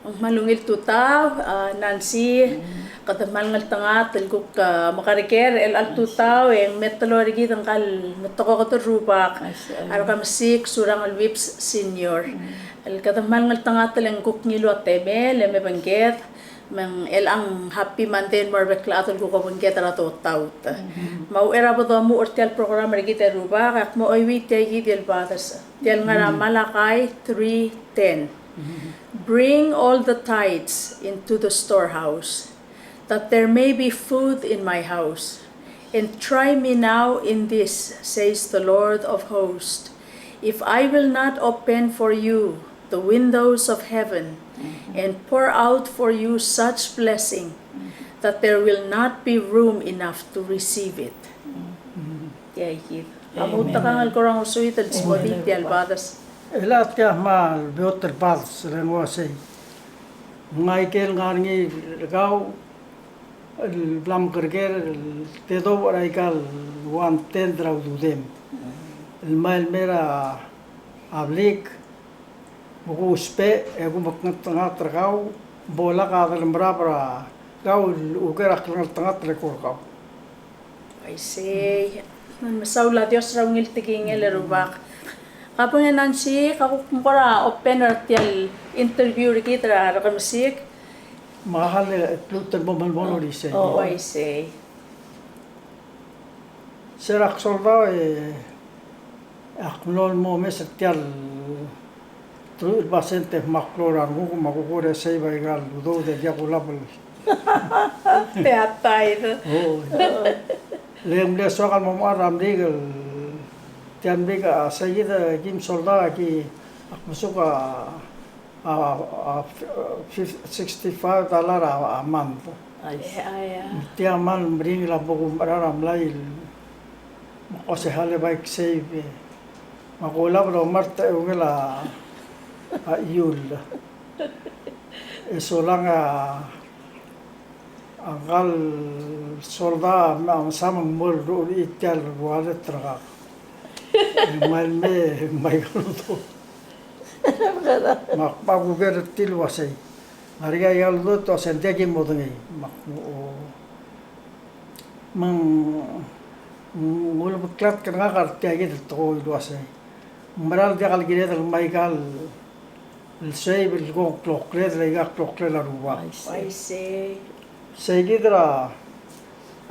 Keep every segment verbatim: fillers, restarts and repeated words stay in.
Ng kmal ungil tutau, a, Nancy, kede kmal ngeltengat el kuk, a, mekerker er chelecha el tutau, e ng me teloi er kid ngka el metekoket el rubak. A Rekemesik Surangel Whipps Senior. El kede kmal ngeltengat el ng kuk ngiluu a temel, e me bengked, me ng chelechang happy Monday el mo er a bek el chad el kuk obengked er a totaut. Me a uchei er a bo domuchel er tia el program er kid el rubak, ak mo chuieuii tia kid el bades. Tia el ngar er a Malachi three ten. Bring all the tithes into the storehouse, that there may be food in my house. And try me now in this, says the Lord of hosts, if I will not open for you the windows of heaven and pour out for you such blessing that there will not be room enough to receive it. Tia kid. A mo outekangel el kora ngosuid el smodii tia el bades. Chelecha tia kmal beot el bades el uasei. Ng aikel ngar er ngii er kau el bla mekerker el tedobech er aika el one tenth er a ududem. El mei el mer a blik, me kuusbech, e kumekltengat er kau, bo lak a delemerael er kau el uker a klengeltengat el eko er kau. Uaisei. Me ng mesaul a Dios er a ungil tekingel el rubak. Kabong e Nancy, ka kuk mo kora open er tia el interview er kid er a Rekemesik. Me a kall e kuk lmuut el mo melemolem er isei. Uaisei. Se er a ksoldau e ak mlo el mo omes er tia el truich el basent e kmal klou a renguk me a kuk er sei bai aika el udoud e diak kulab el. Te a tithe. O. Le ng mle soak el mo mechar a mlik el tia el mlik a seikid e kim soldau a ki ak mesuk a a, a, fif-, sixty-five dollar a, a month. Ai. Tia a kmal meringel a bo kumerang a mlai el mekosechal e bai ksave. Me a kulab el omart a eungel a, a iul. E solang a a ngka el soldau a mla mesa me ng mo ruul er tia el wallet er ngak. E ng mei el mei, me aika el udoud. Me ak, me ak uker er tir el uasei, ngar er ngii aika el udoud el uasei ng diak ki modengei. Me ak, o, me ng, ng ulebeklatk er ngak er tia kid el tekoi el uasei ng mera el diak el kired el ngmai aika el el save el kuk kloklled, el aika el kloklled a Rubak. Uaisei. Seikid er a,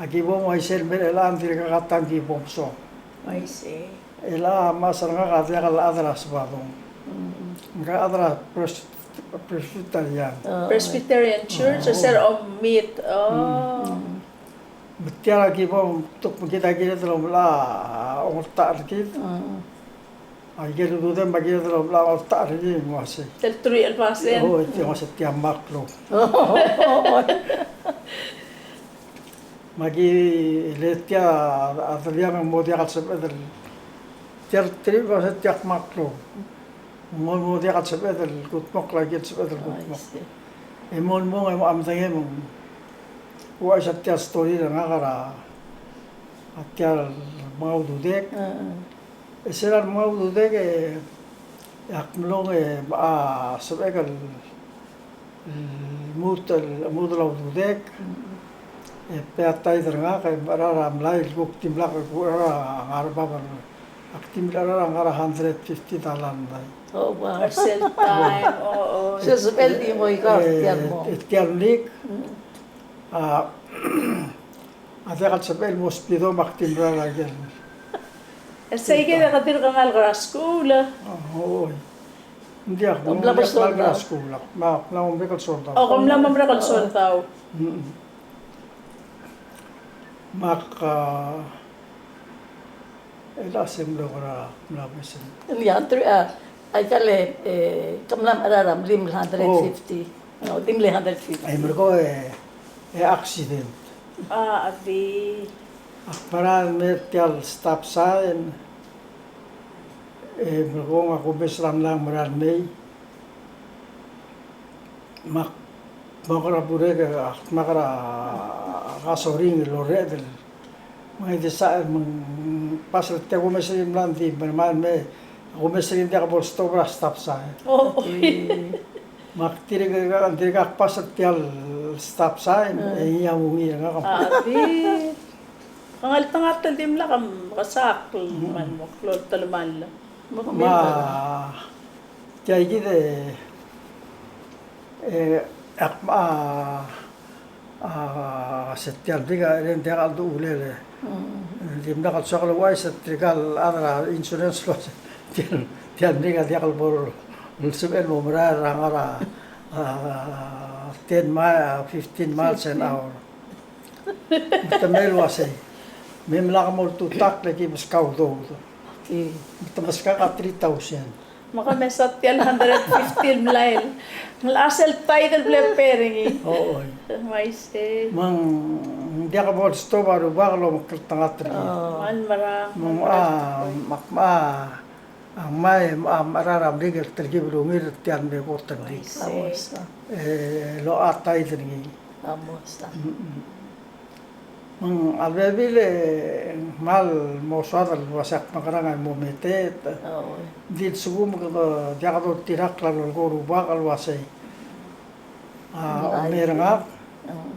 a ki bo mouaisei el mei er chelechang, ng dirkak a tang ki bo msong. Uaisei. Chelecha a mechas er ngak a diak el chad er a Sebadong. Ngak a chad er a Pres-, Presbyterian. Presbyterian Church, se er a omit. O. Me tia a ki bo mtuk me kid a kired el omelai a ongeltachel er kid. Aike el ududem a kired el omelai a ongeltachel er ngii, ng uasei. Tia el truich el basent. O, tia, ng uasei tia a kmal klou. Me aki le tia a deliang e ng mo diak el sebeched el, tia el truich el basent tia a kmal klou. Ng mo, mo diak el sebeched el kudmokl, aike el sebeched el kudmokl. E mo, mo, mo, a medengei me ng uaisei a tia el story er ngak er a, a tia el menga ududek. E se er a remenga ududek e ak mlong e a sebechek el lmuut el, lmuut el a ududek. E pe a tithe er ngak e mecherar a mlai el kuk dimlak el kucherar a ngar er a bab el, ak di mlecherar a ngar er a hundred fifty dollar el mlai. O, ua. Er sel taem, o, o. Sel sebechel di mo ika, e, tia el mo. E tia el mlik, a, a diak el sebechel el mo spido me ak di mlecherar a ikel. E seikid e ke dirk ngalek er a skuul. O, oi. Ng diak, ng diak ngalek er a skuul. Me ak mla mo merek el soldau. O, ke mla mo merek el soldau. Me ak, a, el a se mlo er a, mla mo sel. Ng diak, a, aika el, e, ke mla mecherar a mlim el hundred fifty. No, di mle hundred fifty. Ai, merkong e, e accident. A, a di. Ak mera el mei er tia el stop sign. E merkong a kumes er a mlai e ng mera el mei. Me ak, me ak er a burek, ak, me ak er a gasoline el orreched el. Me ng di sa, me ng pass er tia kumes er ngii el mlai, ng di, me, me, me, kumes er ngii e ng diak bo el stop er a stop sign. O. Me ak dirk, dirkak pass er tia el stop sign, e ngii a mo ungil er ngak. A di. Ke ngeltengat el dimlak mekesakl, me ng mo klou el telemall. Me tia kid e, e, ak, a, a, se tia el blik a, e ng diak el duulel e. Dimlak el soak el ouchais e tirka el chad er a insurance el uase tia el, tia el blik a diak el bo el sebechel el mo merael er a ngar er a, a, ten mile, a, fifteen miles an hour. Me te mei el uasei, me mlak mo oltutakl e ki meskau a udoud. Me te meskak a three thousand. Me ke mesa tia el hundred fifty el mlai el, ng locha sel tide el bla ber ngii. Oi. Uaisei. Me ng diak bo el stop a Rubak el omekngeltengat er ngii. Me ng mera. Me ng, a, me ak, a, a ngmai, a, a mera er a Merikel el telkib el ungil er tia el mle kot er ngii. Uaisei. E locha tide er ngii. Me ng a lebebil e ng kmal mo soad el uase ak mekerang e mo meteet. Ng di lsekum kede diak doltirakl a lolekoi a Rubak el uasei, a, omer ngak,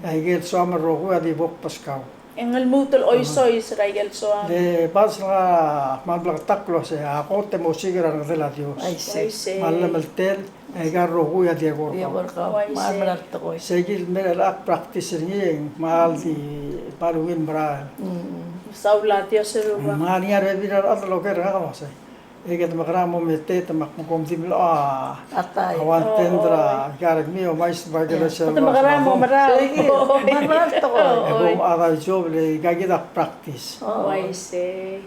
e aike el soam el rokui a di bo kbeskau. E ng lmuut el oisois er aike el soam. Le bas el ngar a kmal bleketakl el uasei a kot e mo osiik er a rengedel a Dios. Uaisei. Me a llemeltel, e aika el rokui a di eko er kau. Di eko er kau. Uaisei. Me a mera el tekoi. Sei kid el mera el ak practice er ngii e ng kmal di, kmal ungil merael. Mesaul a Dios e Rubak. Me ng ngar er ngii a rebebil er a rechad el oker er ngak el uasei, e kede mekerang e mo meteet me ak mo kom di mlo a, a tai, a one tenth er a ika el kemiu, omais me aike el sel. Kede mekerang e mo merael. Sei kid, me a mera el tekoi. E kom a chad a job le ika kid a practice. Uaisei.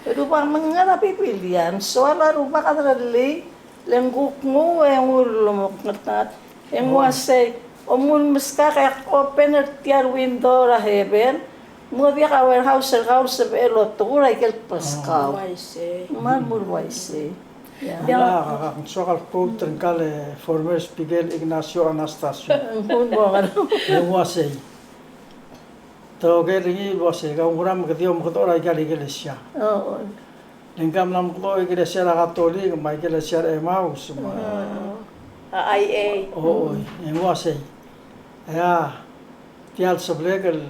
E Rubak, me ng ngar er a Biblia, ng soal a Rubak a derellii, le ng kuk nguu e nguu el omekngeltengat. E ng uasei, omul meskak e ak open er tia el window er a heaven, mo diak a warehouse er kau el sebechel el otekur aike el kbeskau. Uaisei. Me a lmuut el uaisei. Ia. Ia, ak, ak, ak soak el quote er ngka el former speaker Ignacio Anastasio. Ng kuk mo ngar. E ng uasei, te oker er ngii el uasei, kau ngera me ke di omekedechor a ika el ikelesia. Le ngka mla mekedechor a ikelesia er a Katolik, me a ikelesia er a Emmaus, me a I A. Oi, e ng uasei, ia, tia el sebelek el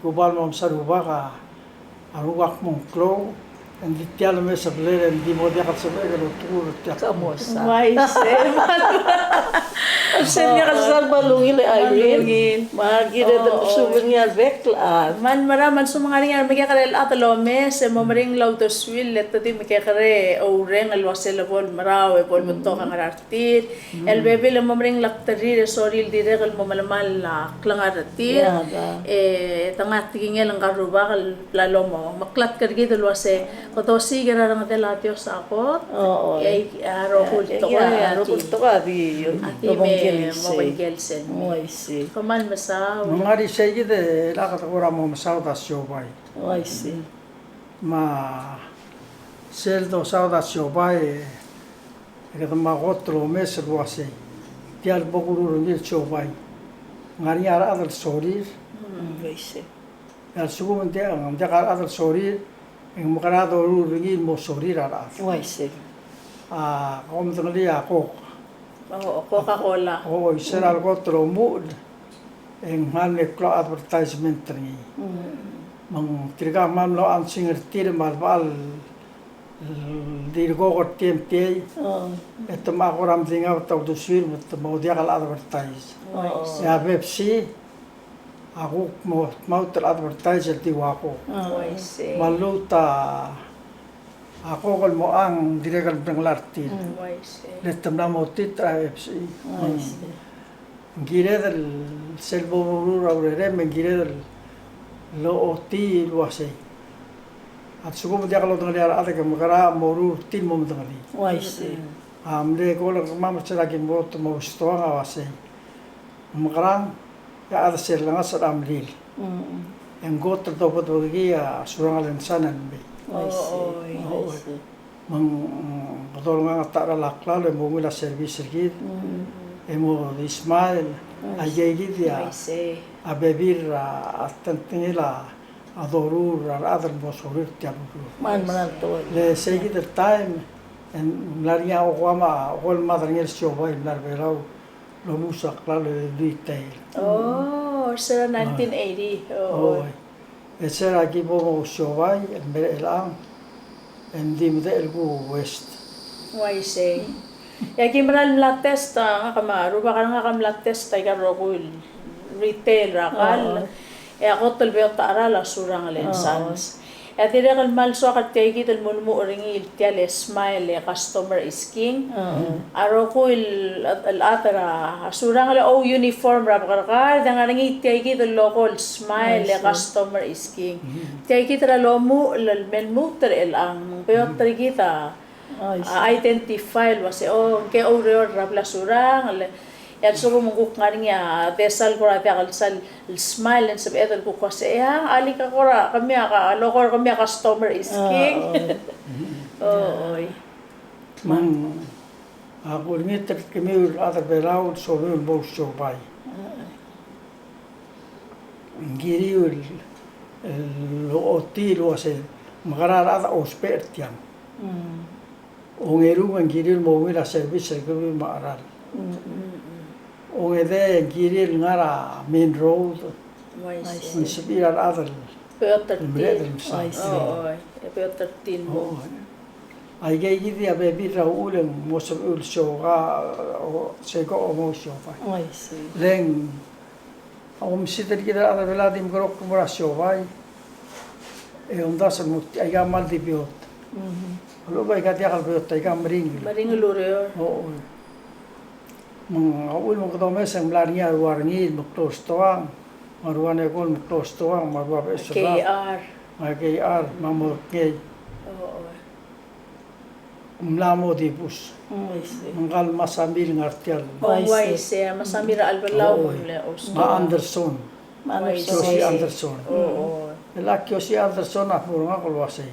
kuba el mo mesa Rubak a, a Rubak mo klou, e ng di tia el me sebelek e ng di mo diak el sebechek el otekur er tia el. Ka mo sa. Uaisei. Sel diak el sal me a lungil e Aileen. Me a lungil. Me a kired el souvenir el bek el chad. Me a mera, me a lsekum ng ngar er ngii a remekekerei el chad el omes e mo meringel a uldesuir, le te di mekekerei e oureng el uasei le bo lemerau e bo lebetok a ngar er tir. El bebil e mo meringel a bderir e sorir el dirrek el mo melemall a klengar er tir. Ia, da. E te ngar tekingel ngka el Rubak el bla lomeklatk er kid el uasei, kede osiik er a rengedel a Dios a kot. Oi. E a rokui el tekoi a di, a di me mo obengkel sel. Uaisei. Kmal mesaul. Me ng ngar er isei kid e lak de kora mo mesaod a siobai. Uaisei. Me sel dosaod a siobai, e kede mo kot el omes el uasei, tia el bo kuruul er ngii el siobai, ng ngar er ngii a rechad el sorir. Mm, uaisei. E a lsekum ng diak, ng diak a rechad el sorir, e ng mekera doruul er ngii el mo sorir a rechad? Uaisei. A, kom medengelii a Coke. O, Coca-Cola. O, isei er a le kot el omuchel, e ng kmal me klou a advertisement er ngii. Mm. Me ng tirka a kmal mlo ansing er tir me a lebo el di rekok er tia me tia. Oh. E te mo kora medingat a uldesuir me te mo diak el advertise. Oh. E a Pepsi a kuk mo tmaut el advertise el di ua Coke. Oh, I see. Me a lluut a Coke el mo ang dirrek el medengelii er tir. Mm. Oh, I see. Le te mla mo tit er a Pepsi. Oh, I see. Ng kired el sel bo moruul a urerem, me ng kired el ochotii el uasei, a lsekum e diak lodengelii a rechad e ke mekera moruul er tir el mo medengelii. Oh, I see. A mle call er kemam er se er a ki mo, mo stoang a uasei, mekerang, e a chad sel lengasech er a mlil. Mm. E ng kot el dobedebekii a surangel e ng sain el mei. Oh, I see. Oh, I see. Me ng, mm, kede olengasech a ta er a klalo e mo ungil a service er kid. Mm. E mo di smile. Yes. Aikakid a, I see, a bebil er a tengtengil a doruul er a rechad el mo sorir tia el ureor. Kmal, kmal, I see, tekoi. Le seikid el taem, e ng mla er ngii a Oklahoma, a Oklahoma a derengel siobai el mla er a Belau. lomuus a klalo el retail. Oh, se er a nineteen eighty. Oh. E se er a ki bo mo siobai el mei er chelechang, e ng di medechel el kuk waste. Uaisei. E aki mera el mla test a, ngak me a rubak er ngak a mla test aika el rokui el retail er a kall. E a kot el beot a cheral a Surangel and Sons. E a dirrek el kmal soak er tia kid el mo lmuut er ngii el tia el smile e customer is king. A rokui el, el chad er a Surangel a ou uniform er a bekerkar, e ng ngar er ngii tia kid el logo el smile e customer is king. Tia kid er a lomuchel el me lmuut er chelechang, ng beot er kid a a identify el uase, o, ngke oureor er a bla Surangel, e a lsekum ng kuk ngar er ngii a desal kora diak el sal smile e ng sebeched el kuk uase, e a, alii ka kora, kemiu a ka, logo er kemiu a customer is king. O, oi. Me ng, a kulengit er kemiu el chad er a Belau el somiu el mo siobai. Ng kiriu el, el ochotii el uase, mekerang a rechad a ousbech er tiang. Ongerung e ng kirir el mo ungil a service er kemiu me a cheral. Ongedei e ng kirir el ngar er a main road. Ng sebechir a rechad el beot er tir el mesa. Oi, e beot er tir el mo. Aikei kid a bebil er a uchul e ng mo sebechir el sioka, o, sekool mo siobai. Le ng a omesitel kid a rechad er a Belau a di mekerokl el mo er a siobai. E omdasu el mo, aika kmal di beot. A lechub aika diak el beot, aika meringel. Meringel ureor. O, o. Me ng a uchul me kede omes e ng mla er ngii a rua er ngii el meklou er stoang, me a rua Nekol el meklou er stoang, me a rua Beches el K R. Me a K R, me a Morkei. O, o. Ng mla mo dibus. Mm, I see. Ngka el Masamil ngar tiang. Oh, I see. Masamil er a Albelau. Oh, me a Anderson. Me a Anderson. Kiyoshi Anderson. Oh, oh. El a Kiyoshi Anderson a mo er ngak el uasei,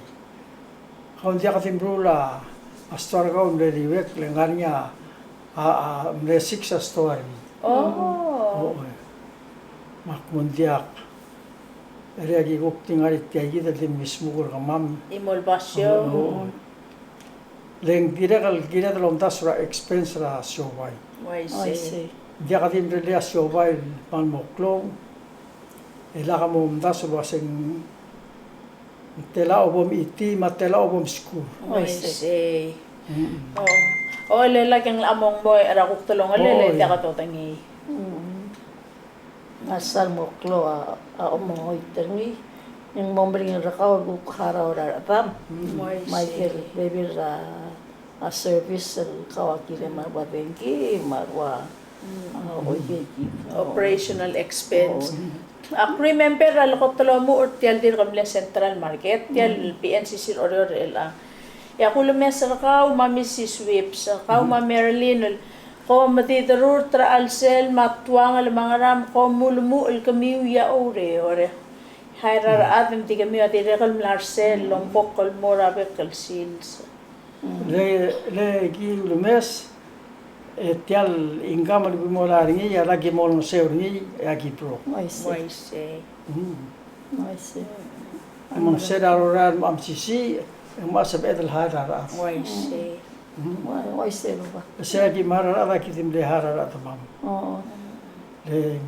kau ng diak di meruul a store er kau el mle riwek, le ngar er ngii a, a, a, mle six a store er ngii. Oh. Oh, eh. Me ak mo ng diak. E le aki kuk di ngar er tia kid el di mle smuker er kemam. Di mo el basio. Oh, oh. Le ng dirrek el kired el omdasu er a expense er a siobai. Oh, I see. Ng diak di mle a siobai el kmal mo klou. E lak mo omdasu el uasei ng tela a bo mchitii me a tela a bo mskur. Oh, I see. Mm. Oh. Oh, le lak e ng locha mo ngmai er a kuk telungalek, oh, le diak a dodengei. Mm. Ng sal mo klou a, a omengoit er ngii. Ng mo meringel er kau el kuk harau er a rechedam. Mm. Me aike el bebil er a, a service el kau a kirem, me a rua dengki, me a rua, mm, a, oike kid. Operational expense. Oh. Ak remember er a lekot el omuchel er tia el dirk mle Central Market, tia el, mm, P N C C er Oreor er chelechang. E ak ulemes er kau me a Missus Whipps, kau me a Marilyn, el kom di derurt er a chelsel me a tuangel me a ngerang, kom ulemuchel kemiu a oureor. Hire a rechad me di kemiu a dirrek el mla er sel el ombok el mo er a bek el sils. Le, le ki ulemes, e tia el income el ki mo er ngii, e a lak ki mo olengeseu er ngii, e aki broke. Uaisei. Uaisei. Mm. Uaisei. Me ng sel a rora el mo mesisiich, e ng mo sebeched el hire a rechad. Uaisei. Mm. Ua-, uaisei el rubak. E sel ki mle hire a rechad, aki di mle hire a rechedemam. Oh. Le,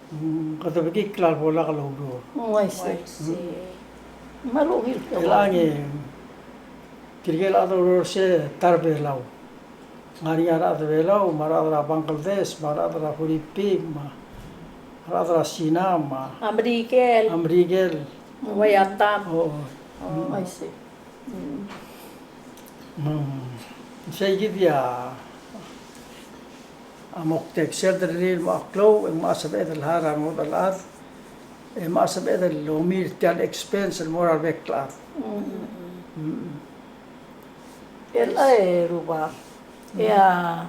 mm, kede bekikl a lebo lak el oureor. Uaisei. Uaisei. Mm. Me a ungil. Chelechang e tirke el chad el oureor er se ta er a Belau. Ngar er ngii a rechad er a Belau, me a rechad er a Bangladesh, me a rechad er a Philippines, me a rechad er a China, me a Merikel. A Merikel. Uaia tam. Oh, oh. Oh, I see. Mm. Mm. Sei kid a, a moktek, sel derrir el mo klou, e ng mo sebeched el hire a ngodech el chad, e ng mo sebeched el omiu er tia el expense el mo er a rebek el chad. Mm. Mm. El a e rubak. E a,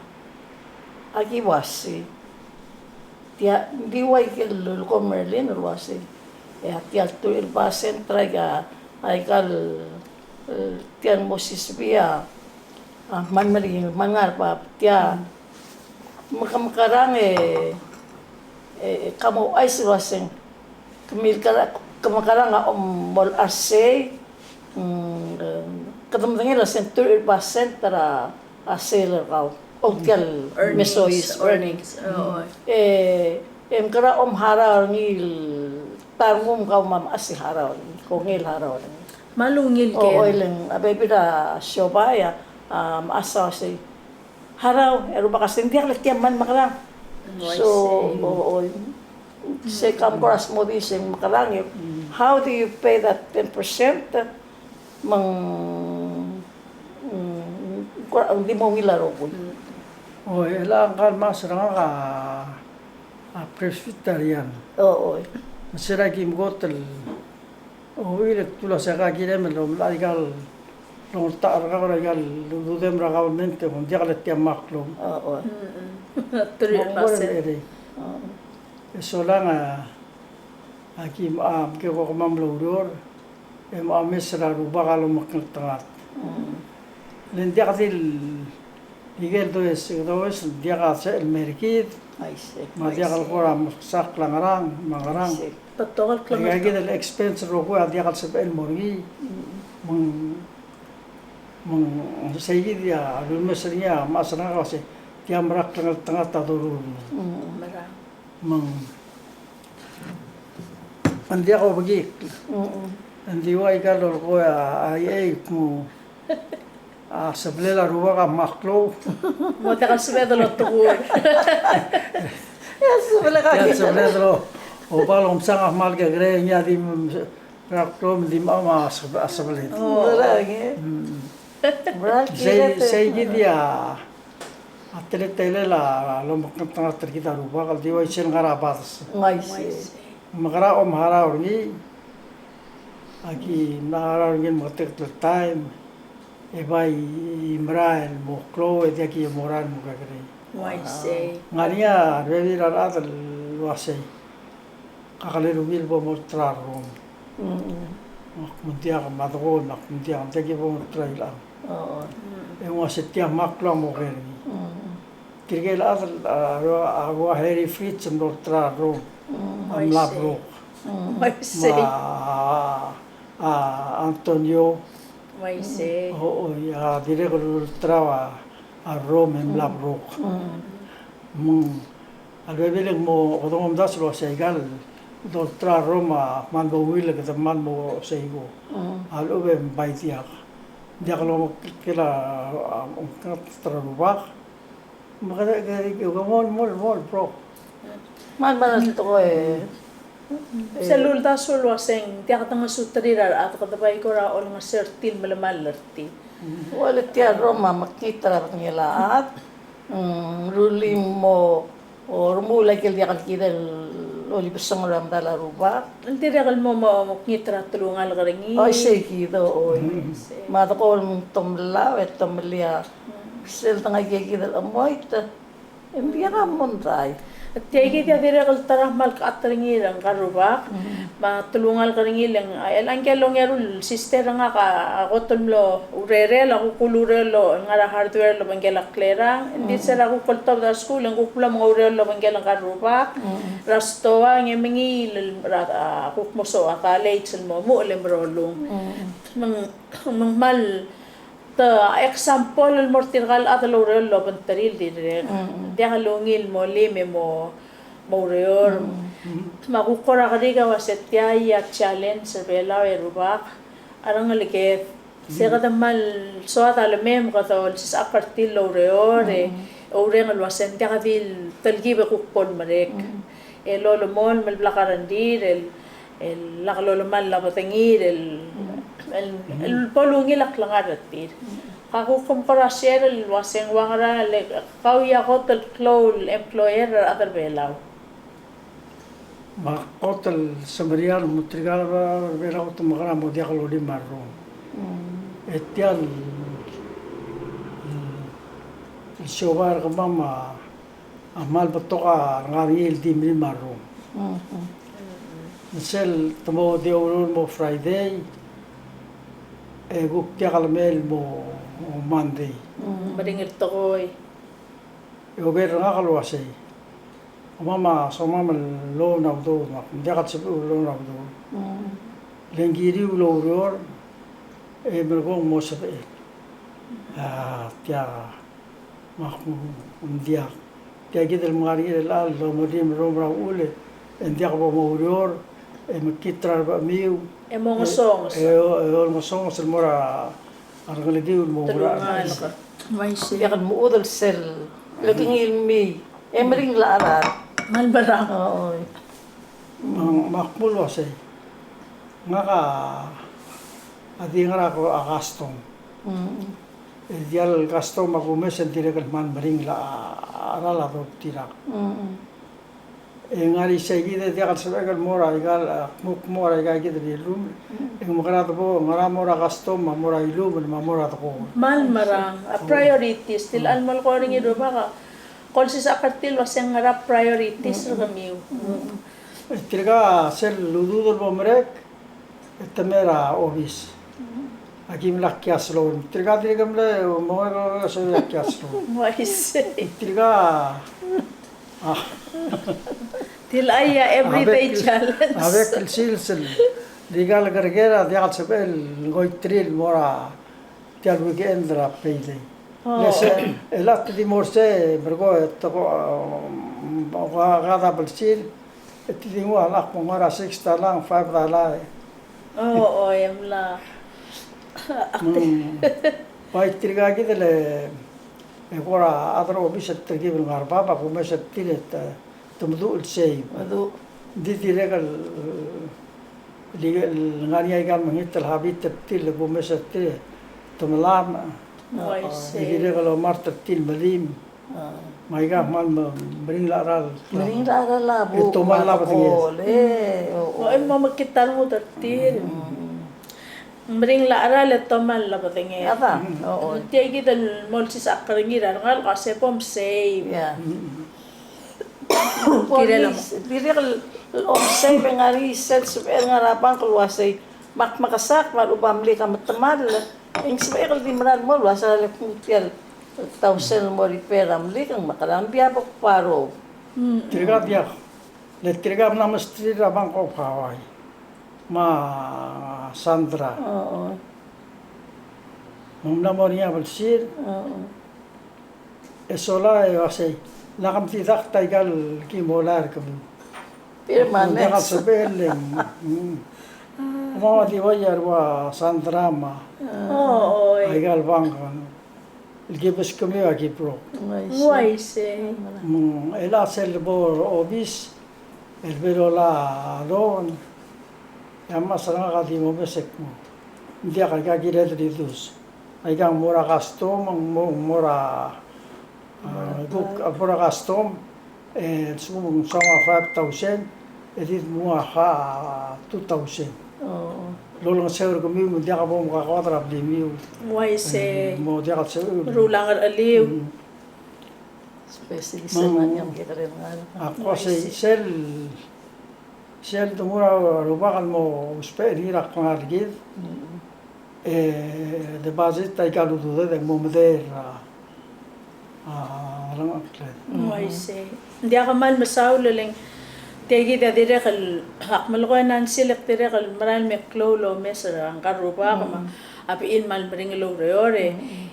aki uasei. Tia, ng di ua ikel lolekoi a Marilyn el uasei. E a tia el teruich el percent er aika, aika el, tia el mo sisebia, a, kmal meringel, kmal ngar er a bab, tia. Me ke mekerang e, e, ke mo ouchais el uaseng. Ke mil kera-, ke mekerang a mo er sei, mm, kede medengei el uaseng teruich el percent er a, a sel er kau. Otial mesois earnings. Earnings. Oo. E, e mkera omharau er ngii el ta er ngii me kau me mechas el harau er ngii, kongei el harau er ngii. Me a ungil ker. Oo, e le ng a bebil er a siobai a, a, mechas a sei. Harau, e rubak a sei ng diak le tia me ng mekerang. Mm, I see. So, oo, oo. Sei kam kora smodii sei ng mekerang e. Mm. How do you pay that ten percent? Me ng, mm, kora, ng di mo ungil a rokui. Mm. Oi, e le ngka el mechas er ngak a, a Presbyterian. Oo, oi. Me se er a ki mkot el, o, ungil e kdu el uasei ka kirem el omelai a ikal, longeltak er kau er a ikal ududem er a government, e ng diak le tia me a klou. Oo, oi. Mm-mm. Three percent. Ng ua el erei. Oo. E solang a, a ki, a, mke ko kemam el oureor, e mocha mes er a rubak a lomekngeltengat. Mm. Le ng diak di el, ikel does, does, diak a sel mer kid. I see. Me a diak el kora meskak a ngerang, me a ngerang. I see. Betok el klengar. Aika kid el expense el rokui a diak el sebechel el mo er ngii. Mm. Me ng, me ng sei kid a lumes er ngii a mechas er ngak a uasei, tia mera klengeltengat a doruul. Mm. Mera. Me ng, ng diak obekik. Mm-mm. Ng di ua ikal lolekoi a, a, ei, kmo, a, sebelel a rubak a me a klou. Mo tia el sebeched el otekui. Tia el sebelel a, tia el sebelel a, o, oba lomsang a kmal kekerei, ngii a di, mm, er a klou me ng di me a, a, sebe-, a sebelel. Oo. Mera, e? Mm. Mera, sei, sei kid a, a teletelel a lomekngeltengat er kid a rubak, el di uaisei el ngar er a bades. Uaisei. Me kora omharau er ngii, a ki mla harau er ngii el meketeket el taem, e bai merael el mo klou, e diak ki merael el mo kekerei. Uaisei. Ngar er ngii a rebebil er a rechad el uasei. Ka kmal ungil bo molterau er a rrom. Mm-mm. Ak mo diak, me a dekoi, me ak mo diak, me diak ki bo molterau er chelechang. Oo. Mm. E ng uasei tia me a klou a mo ker er ngii. Mm. Tirke el chad el, a, a, a ua Harry Fritz a mlo olterau er a rrom. Mm. A mla brok. Mm. Me a, a, Antonio. Uaisei. O, o, a dirrek el olterau a, a rrom e mla brok. Mm. Me ng A lebebil e ng mo, kede mo omdasu el uasei aikal dolterau a rrom a kmal mo ungil e kede kmal mo seiko. Mm. A lechub e ng bai diak. Diak lomekngeltengat a, a, a rubak. Me kede, kede, kede, kede mo, mo, mo, bro. Kmal, kmal tekoi. Sel uldasu el uaseng, diak dengesuterir a rechad, kede bai kora olengeseu er tir me le mal er tir. Ua le tia el rrom a mekngit er a bedengel a chad. Mm, rullii mo, o, remuul a ikel diak el kirel olibesengel er a medal a rubak. Ng dirrek el mo, mo, mekngit er a telungalek er ngii. Oi, sei kid, oi. Mm. Me a dekor me ng tomellau, e tomelii a. Mm. Sel dengai kid el chemoit. Ng diak a mondai. Tia kid a dirrek el ta er a kmal kekat er ngii er ngka el rubak. Mm. Me a telungalek er ngii el ng, a, el ngike el ongeru el sister er ngak a kot el mlo urerel, a kuk ulureor el ngar er a hardware el obengkel a klerang. Ng di sel a kuk oltobed er a skuul, e ng kuk mlo mengureor el obengkel ngka el rubak. Mm. Er a stoa, ng mengiil el, er a, a, kuk mo soak a college el mo muchel e merolung. Mm. Me ng, me ng kmal Te example el mo er tirka el chad el oureor el obengterir el dirrek. Mm. Diak lungil el mo lim e mo, mo oureor. Mm. Me a kuk kora kerik a uase tia a challenge er Belau e rubak a rengeleked. Se kede kmal soad a lemei me kede olsisechakl er tir el oureor, e oureng el uase ng diak di telkib e kuk bo lemerek. Mm. El olemolem el blak a rengrir, el, el lak lolemall a bedengir, el, el, el bo lungil a klengar er tir. Ka kuk mkora share el uase ng ua ngera le kau a kot el klou el employer er a rechad er Belau. Me a kot el semeriar el mo tirka el Belau te mekera mo diak lolim a rrom. Mm. E tia el, el siobai er kemam a a kmal betok a rengar er ngii el di melim a rrom. Mhm. Sel te mo di oureor el mo Friday, e kuk diak lemei el mo Monday. Mhm. Meringel tekoi. E oker er ngak el uasei, kemam a somam el loan a udoud, me ak diak el sebechir el loan a udoud. Mhm. Le ng kiriu el oureor, e merekong mo sebechel. A, tia Me ak, mm, ng diak. Tia kid el menga er ngii er chelecha el omerrim el mo er a uchul e ng diak bo moureor, e mekngit er a rebechemiu. E mo ngesonges. E, e, o, e olengesonges el mo er a rengelekiu el mo er a. Telungalek. Uaisei. Diak el mechudel sel lekengir el mei. E meringel a cheral. Kmal merang. Oi. Me, me ak kmo el uasei. Ngak a di ngar er a custom. Mm. E tia el custom a kumes e ng dirrek el kmal meringel a cheral a dob tirka. Mm. E ng ngar er isei kid e diak el sebechek el mo er aika el, a, kmo, kmo er aika kid el rirellum. Mm. E ng mekerang e bo, ngera mo er a custom, me a mo er a ilumel, me a mo er a tekoi. Kmal merang, a priorities, tia el melekoi er ngii el rubak a, ko olsisechakl er tir el uasei ngera priorities er kemiu. Mm. E tirka sel udoud el bo merek, e te mei er a obis. Aki mla cash loan. Tirka dirk mle, mo er a obis e aki cash loan. Uaisei. Tirka, a. Tia el everyday challenge. A bek el sils el, tirka el kerker a diak el sebechel el ngoititerir el mo er a tia el weekend er a payday. Oh. Le se, e le te di mo er sei, merkong e te ko, um, ka, ka double sir, e te di nguu a lak mo ngar er a six dollar, five dollar. Oh, oh, e mla. Mm. Bai tirka kid el, e kora other obis el telkib el ngar er bab, a kumes er tir e te te meduch el sei. Meduch. Ng di dirrek el, el, el ngar er ngii a ikal mekngit el habit er tir el kumes er tir, te melamech. Uaisei. E dirrek el omart er tir el melim. A. Me aika kmal me, meringel a cheral. Meringel a cheral a bo. E tomall a bedenged. E, o, o. O, e mo mekngit a rengud er tir. Mm. Meringel a cheral e tomall a bedenged. Tia kid el mo olsisechakl er ngii er a rengalek a se bo msei. Yeah. Mm. Kirel a mo. Dirrek el, el omsave e ng ngar er ngii sel sebechel ngar er a bank el uasei, me ak mekesakl me a lechub a mlik a metemall, e ng sebechek el di mera el mo el uasei a le kmu tia el thousand el mo repair a mlik, ng mekerang, ng diak bo kborrow. Mm. Tirka diak. Le tirka a mla mesterir a Bank of Hawaii me a Sandra. Oo. Me ng mla mo er ngii a blsir. Oo. E sola e uasei, lak mtidakt aika el ki mo er kemiu. Permanent. Ng diak a sebechel e ng, mm. Kemam a di ua, a rua Sandra me a. Oo, oi. Aika el bank el ki beskemiu a ki broke. Uaisei. Mm, e le sel bo er a obis el bo loia a loan, e a mesa er ngak a di mo mesa e kmo, ng diak, aika kired el reduce. Aika ng mo er a custom, ng mo, mo er a, a, kuk, a, mo er a custom, e lsekum ng soam a five thousand, e di dmu a, a, two thousand. Oo. Lolengeseu er kemiu me ng diak bo mkakoad er a blimiu. Uaisei. E, mo diak el sebechel. Meruul a ngercheliu. Mm. Especially se mla er ngii a kekerei el ngalek. Ak uaisei, sel, sel donguu a rubak el mo ousbech er ngii er a klengar er kid. Mm. E deposit aika el ududed e ng mo medei er a, a, rengchekl. Uaisei. Ng diak, kmal mesaul e le ng tia kid a dirrek el, ak melekoi a Nancy, le dirrek el merael me klou el omes er ngka el rubak me a bechil el kmal meringel el oureor e.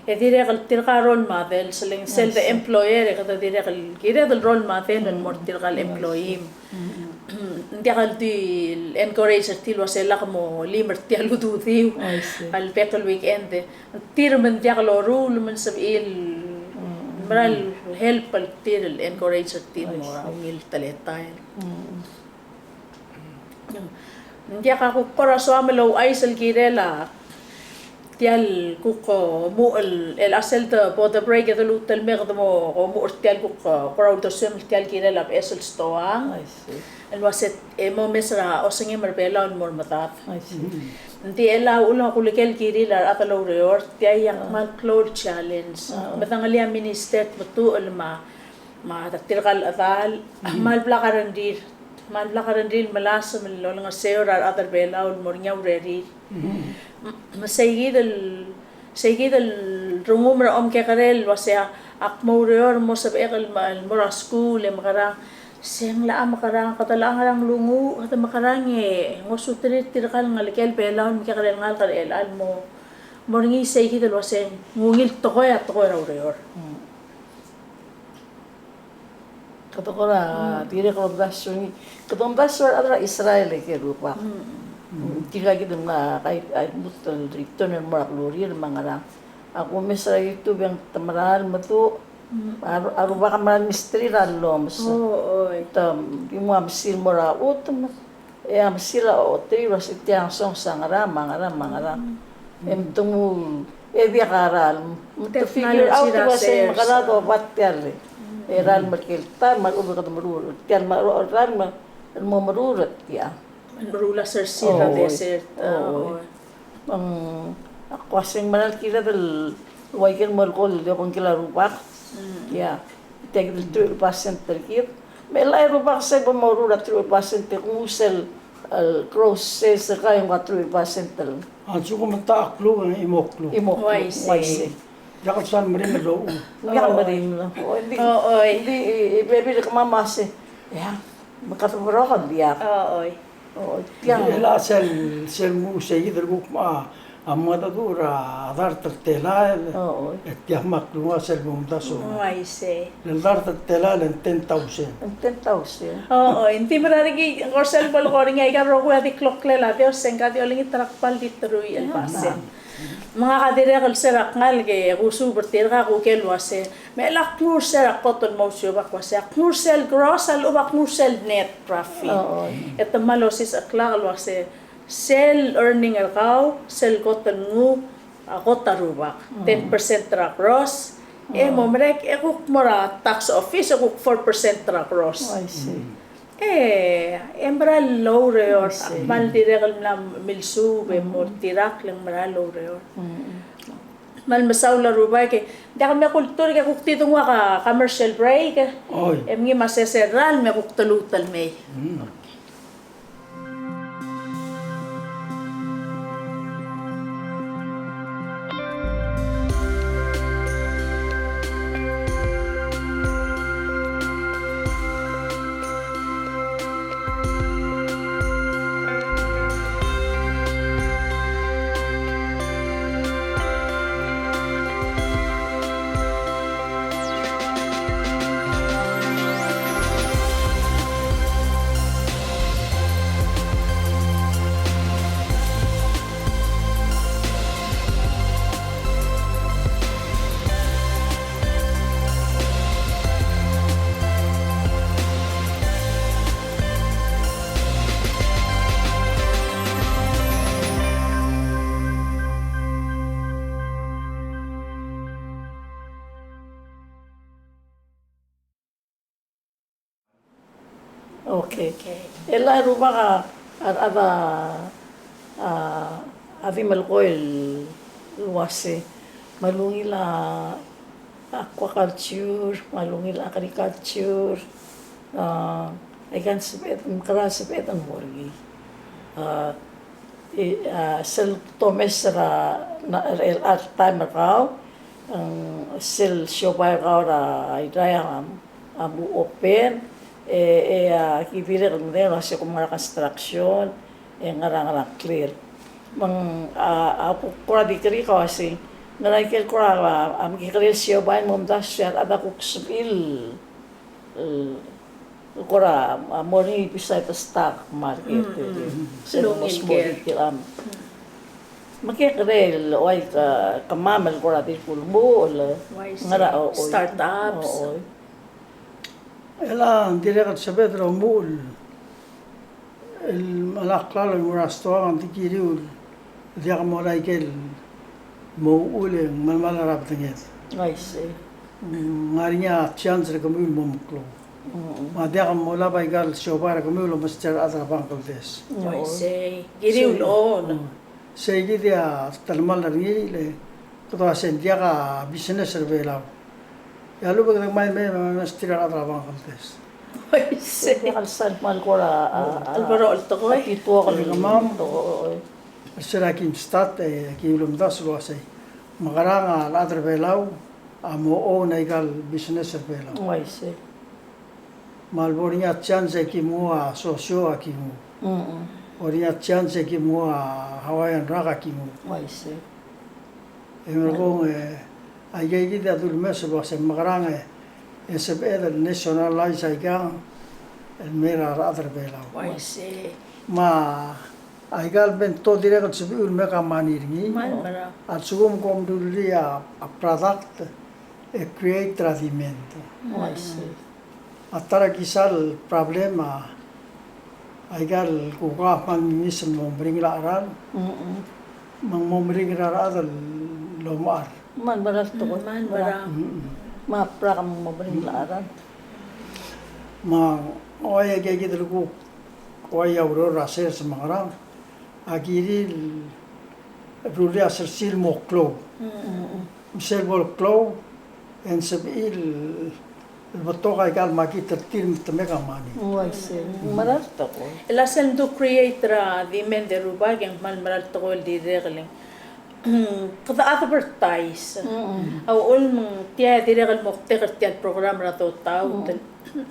E dirrek el tirka a role model, se le ng sel de employer e kede dirrek el kired el role model el mo er tirka el employee. Ng diak el di encourage er tir el uasei lak mo lim er tia el ududiu. Uaisei. A le bek el weekend e tir me ng diak loruul me ng sebechir el mera el help er tir el encourage er tir el mo er a ungil teletael. Mm. Ng diak a kuk kora soam el ouchais el kirel a tia el kuk omuchel, el a sel de bo de break e de luut el mei e kede mo omuchel er tia el kuk kora uldesuem el tia el kirel a beches el stoang. Uaisei. El uase e mo mes er a osengem er a Belau el mo er medad. Uaisei. Ng di el a uchul me a kuleker el kirir a rechad el oureor, tia a kmal klou el challenge. Medengelii a minister, tmetuchl me a me a tirka el chedal a kmal blak a rengrir, kmal blak a rengrir el melasem el olengeseu er a rechad er a Belau el mo er ngii a urerir. Me sei kid el, sei kid el rengum er a omekekerei el uasei ak mo oureor, mo sebechek el mo er a skuul e mekerang. Se ng locha mekerang, kede locha ngerang el lunguuch, kede mekerang e ngosuterir tirka el ngelekel Belau el mekekerei el ngalek er chelecha el mo, mo er ngii sei kid el uasei ng ungil tekoi a tekoi er a ureor. Kede kora dirrek el omdasu er ngii. Kede omdasu er a rechad er a Israel e ke rubak. Tirka kid el mla kai, kai lmuut el return el mo er a kleurir me a ngerang. Ak omes er a YouTube e ng te mera el meduch. A ru-, a rubak a mera el mistry er a llomes. Te di mo mesil el mo er a chutem. E a mesil a ochotii el uasei tia a ngesonges a ngerang, me a ngerang, me a ngerang. E mdenguu, e diak a ralm. Me te figure out el uasei me kede doba tia el. E ralm er ker el taem, me a lechub e kede meruul. Tia el me a ralm el mo meruul er tia. Meruul a sersir er a desert. Oi. Me ng, ak uasei ng mera el kired el ua ikel mo el kol el obengkel a rubak. Ia. Tia kid el teruich el percent er kid. Me a rubak se bo moruul a teruich el percent e kmu sel, el gross sales er kau e ng ua teruich el percent el. A lsekum e ng techa kluk e ng chimo kluk. Chimo kluk. Uaisei. Uaisei. Diak el sal meringel el uchul. Diak el meringel. O, ng di, ng di, e, bebil er kemam a se. Ia. Me kede broken diak. Oi. Oi, tiang. Ng di el sel, sel nguu sei kid el kuk a, a mengedecheduch er a dart el telael. Oi. E tiang me a klungiaol sel bo mdasu. Uaisei. El dart el telael e ng ten thousand. Ng ten thousand. Oi, ng di mera er ngii, ng kora sel bo el kora ngii aika el rokui a di kloklel a Dios, e ng ka di olengit er a kbal di teruich el percent. Me ngak a dirrek el se er a kngalek e kusuub er tirka, kuk el uase. Me chelecha ak nguu er se er a kot el mo ousiobai, ak uase, ak nguu er sel gross a lechub ak nguu er sel net profit. E te kmal osisecheklak el uase, sel earning er kau, sel kot el nguu, a kot a rubak. Ten percent er a gross. E mo merek, e kuk mo er a tax office, e kuk four percent er a gross. I see. E, e mera el oureor, I see. Kmal dirrek el mla milsuub e mo tirakl e ng mera el oureor. Kmal mesaul a Rubak e, diak me kultur e kuk di dengua a commercial break. Oi. E mngii me a sesei el ralm e kuk teluut el mei. Okay. Okay. E le a Rubak a, a, a, a di melekoi el uase, me a ungil a aquaculture, me a ungil a agriculture, a, aika el sebeched, mekerang el sebeched el mo er ngii. A, e, a, sel tomes er a, na, er a chelecha el taem er kau, e ng sel siobai er kau er a Irrai a, a mo open, e, e, a, ki dirrek el medengei el uase kom ngar er a construction, e ngar er a, ngar er a ngklel. Me ng, a, a, kuk kora di kerik el uase, ngera ikel kora, a, a, mekekerei el siobai el mo omdasu e a rechad a kuk sebechir el, el kora, a, mo er ngii beside the stock market, e, e, sel mo small ikel, a. Mekekerei el ua ke, kemam el kora di kulemuchel, ngera, o, o, startups. O, o. E le ng dirrek el sebeched el omuchel el melai a klalo el mo er a stoang, ng di kiriu el diak molai ikel mo uchul e ng melemalt er a bedenged. I see. Ng ngar er ngii a chance er kemiu el mo meklou. Mm. Me a diak molab aika el siobai er kemiu el omesterir a rechad er a Bangladesh. I see. Kiriu el omuchel. Mm. Sei kid a telemall er ngii le kede uase ng diak a business er a Belau. E a lechub e kede ngmai el mei me mesterir a rechad er a Bangladesh. Uaisei. Diak el sal kmal kora a, a, a, el beroch el tekoi. A tituok el kemam. Tekoi. El se er a kim start e ki ulemdasu el uasei, mekerang a rechad er a Belau a mo own aika el business er a Belau. Uaisei. Me a lebo er ngii a chance e ki mnguu a sosio a ki nguu. Mm-mm. Bo er ngii a chance e ki mnguu a Hawaiian rock a ki nguu. Uaisei. E merekong, e, aikakid a dulemes el uase mekerang e, e sebeched el nationalize aikang el mei er a rechad er a Belau. Uaisei. Me aika el bento dirrek el sebechiu el make a money er ngii. Mal, a lsekum kom rullii a, a product, e create er a demand. Uaisei. A ta er a kisa el problem a aika el kukau a kmal mengis el mo meringel a cheral. Mm-mm. Me ng mo meringel a rechad el omechar. Me a mera el tekoi. Me a mera. Mm-mm. Me a brak a mo meringel a cheral. Me ng uai a kid el kuk, uai a ureor er a sers me a ngerang, a kirir el rullii a sersir el mo klou. Mm-mm. Me sel bo el klou, e ng sebechir el betok aika el market er tir me te make a money. Uaisei. Mm. Mera el tekoi. El a sel mdu create er a demand e Rubak e ng kmal mera el tekoi el dirrek el ng kede advertise. Mm-mm. A uchul me ng tia dirrek el moktek er tia el program er a Dotaut, mm,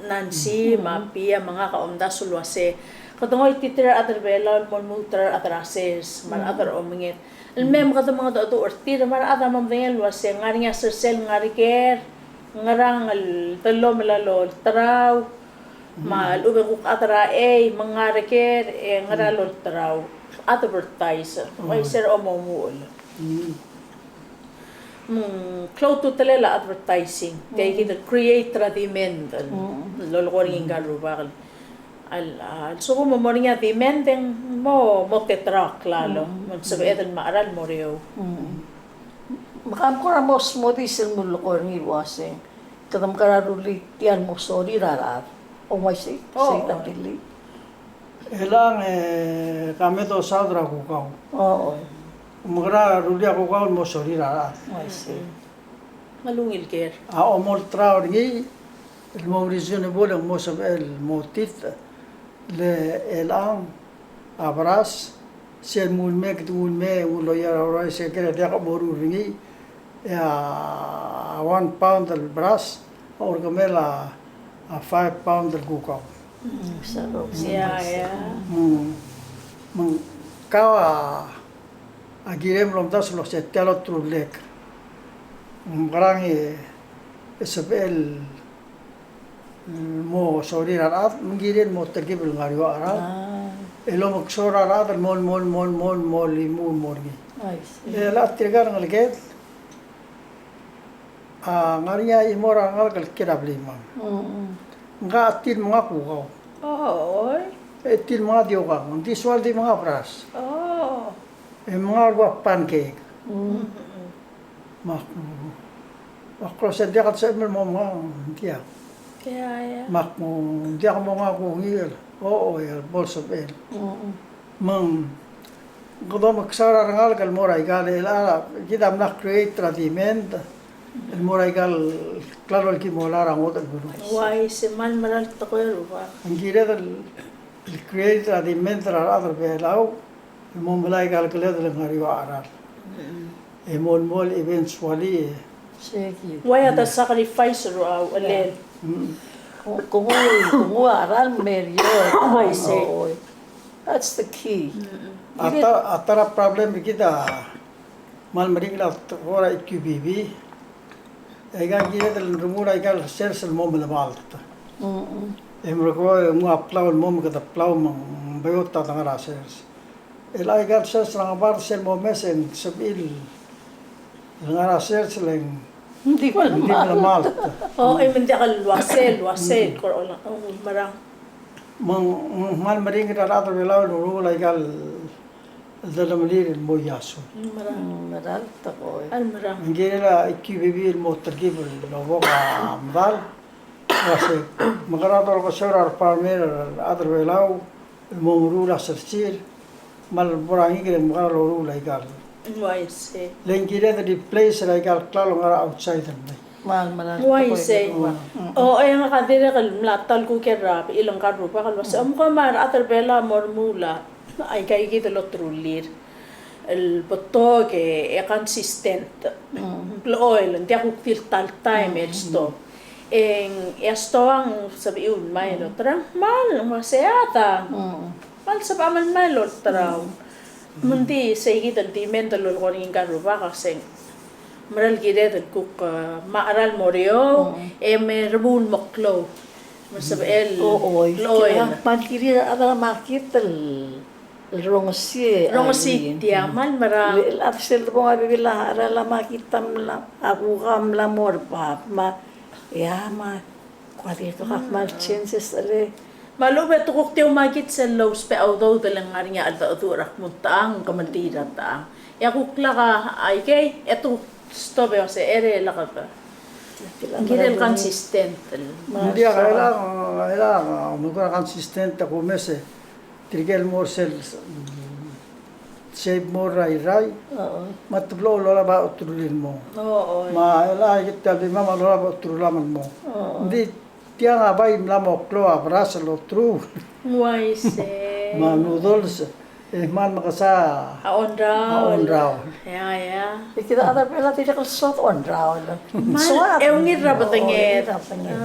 Nancy, mm, me a Pia, me ngak a omdasu el uase kede ngoititerir a rechad er a Belau el mo lmuut er a rechad er a sers, me a rechad er a omenged. El mei me kede mengedecheduch er tir, me a rechad a mo medengei el uase ng ngar er ngii a sersel ngar er ker, ngerang el dellomel a lolterau, me a lechub e ng kuk chad er a chei, me ng ngar er ker, e ngera lolterau. Advertise, uaisei er a omengull. Mm. Me ng klou a ultutelel a advertising, tia kid el create er a demand, el lolekoi er ngii ngka el rubak el, a lsekum mo er ngii a demand e ng mo, mo teterakl a klalo, me ng sebeched el mechar el mo er eou. Mm. Me kam kora mo smodii sel mulekoi er ngii el uase kede mekera rullii tia el mo sorir a rechad. O uaisei, sei a bili. Elechang e ka me dosaod er a kukau. O, o. Mekera rullii a kukau el mo sorir a rechad. Uaisei. Me a ungil ker. A omolterau er ngii el mo reasonable e ng mo sebechel el mo tit, le elechang a beras, sel mle mei, kede mle mei, ng loia er a uaisei, se kid a diak moruul er ngii, e a one pound el beras a ua kemam a, a five pound el kukau. Mm, sa ro. Ia, ia. Mm. Me ng kau a, a kirem el omdasu el uase tia el oterullek. Ng mekerang e sebechel el mo sorir a rechad, me ng kirel el mo telkib el ngar er eou a cheral. Ah. El omekesor a rechad el mo, mo, mo, mo, mo limuut el mo er ngii. I see. E le tirka el ngeleked a ngar er ngii a chimo er a rengalek el kiei er a blimam. Mm-mm. Ngak a tir el menga kukau. Oh, oi. E tir el menga diokang, ng di soal di menga beras. Oh. E menga ua pancake. Mm. Mm-mm. Me ak, me ak kmo se ng diak el sebechem el mo menga, ng diak. Ia, ia. Me ak kmo ng diak mo menga kuk ngii el, o, o, ia, bo lsebechel. Mm-mm. Me ng kede omekesaod er a rengalek el mo er aika el, el, kid a mla create er a demand el mo er aika el klalo el ki mo lak er a ngodech el beluu. Uaisei, me ng mera el tekoi el rubak. Ng kired el, el create er a demand er a rechad er a Belau, el mo melai aika el keled el ngar er eou a cheral. Mm. E mo, mo eventually, e. Sei kid. Uaia te sacrifice er a uchelel. Mm. Ko, ko nguu, ko nguu a cheral me er eou. Uaisei. Oi. That's the key. Mm-mm. A ta, a ta er a problem er kid a kmal meringel a tekoi er a E Q B B. E aika kired el remuul aika el sers el mo melemalt. Mm-mm. E merekong e nguu a plau el mo me kede plau me ng beot a dengar er a sers. El aika el sers er a ngebard sel momes e ng sebechir el ngar er a sers le ng di melemalt. O, e me ng diak el uase, el uase, mm, kora, o, merang. Me ng, me ng kmal meringel a rechad er a Belau el meruul aika el el delemelir el mo iasu. Mera. Mm, mera el tekoi. A mera. Ng kirel a E Q B B el mo telkib el obok a medal. Uase, mekera dolekeseu er a requirement er a rechad er a Belau el mo meruul a sersir, me a lebo er a ngikel e mekera loruul aika el. Uaisei. Le ng kired el replace er aika el klalo el ngar er a outside el mei. Mal, mal, uaisei. Mm. O, e ngak a dirrek el mla ta el kuk er a bechil ngka el rubak el uase, mm, omko me a rechad er a Belau a mo remuul a aika kid el oterulir el betok e consistent. Mm. Blechoel, ng diak kuk di le ta el taem el stop. E ng, e a stoang sebechiu el mei el oterang, mal, ng uase a ta. Mm. Mal sebecham el mei el oterau. Mm. Me ng di sei kid el demand el lolekoi er ngii ngka el rubak a se ng Mera el kired el kuk, eh, me a cheral mo er eou, e me remuul el mo klou. Me sebechel, o, oi. Kid a, me ng kirir a rechad er a market el, el rongesii. Rongesii, tia, me ng mera. Le, le, a sel debong a bebil a cheral a market a mla, a kuk a mla mo er bab, me a, ia, me a Kuk a dirkak kmal changes el. Me a lechub e te kuk di omakit sel lousbech a udoud el ngar er ngii a cheldecheduch er a kmo ng techang, ke meldiil er a techang. E a kuk lak a ikei, e te kuk stop e uase ere lak a. Ng kirel consistent el. Ng diak, e lak, e lak, me ng kora consistent a kumes e. Tirke el mo er sel, mm, shape mo er a Irrai, me te blo lolab a oterul el mo. Me a chelecha e kid a blimam a lolab a oterul el mo. Ng di tiang a bai mla mo klou a beras el oterul. Uaisei. Me a noodles, e kmal mekesai a ongraol. A ongraol. Ia, ia. E kid a chad er a Belau a dirrek el soad a ongraol. Kmal, e ungil er a bedenged.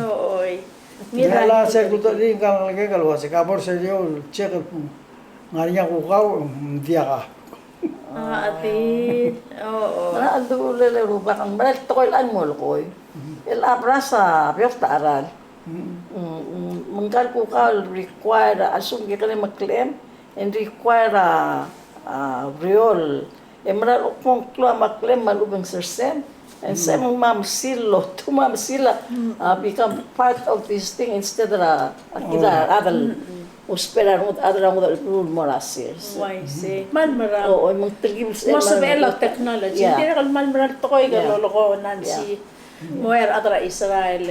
Oi. Ngera el sel kuk di ngka el ngelekek el uase ka bo er sel eou el check el kmo ng ngar er ngii a kukau, ng diak a. A, a di. O, o. Mera el dulel e rubak, mera el tekoi el mo lekoi. El a beras a beot a cheral. Mm, mm, me ngka el kukau el require a lsekum ke kede mekleim, e ng require a, a, ureor. E mera el kmo ng klou a meklem me a lechub e ng sersem. And same me a mesil el lotuu me a mesil a, a, become part of this thing instead er a, a kid a rechad el ousbech er a rengud, a rechad er a rengud el beluu el mo er a sers. Uaisei. Kmal mera. O, o, me ng telkib el sebechel. Mo sebechel a technology. Ng dirrek el kmal mera el tekoi el lolekoi, Nancy. Mo er a rechad er a Israel.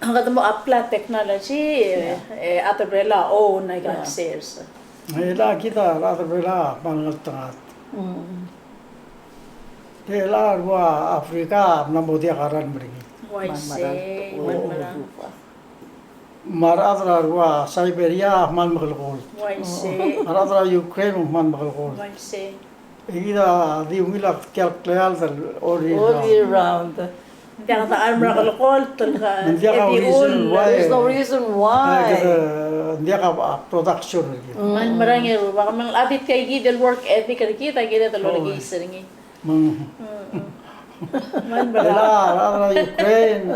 Kede mo apply technology, e, e, a rechad er a Belau a own aika el sers. E le kid a rechad er a Belau a kmal ngeltengat. Mm. Te ua rua Africa a mla mo diak a ralm er ngii. Uaisei, kmal mera. Me a rechad er a rua Siberia a kmal mekelekolt. Uaisei. A rechad er a Ukraine a kmal mekelekolt. Uaisei. E kid a di ungil a tia el kleald el all year round. Ng diak a mera el kelekolt el ka. Ng diak a reason why. There is no reason why. Ng diak a production er kid. Ng mera ngii e rubak, me ng a di tia kid el work ethic er kid a kired el olekiis er ngii. Me ng, e le a rechad er a Ukraine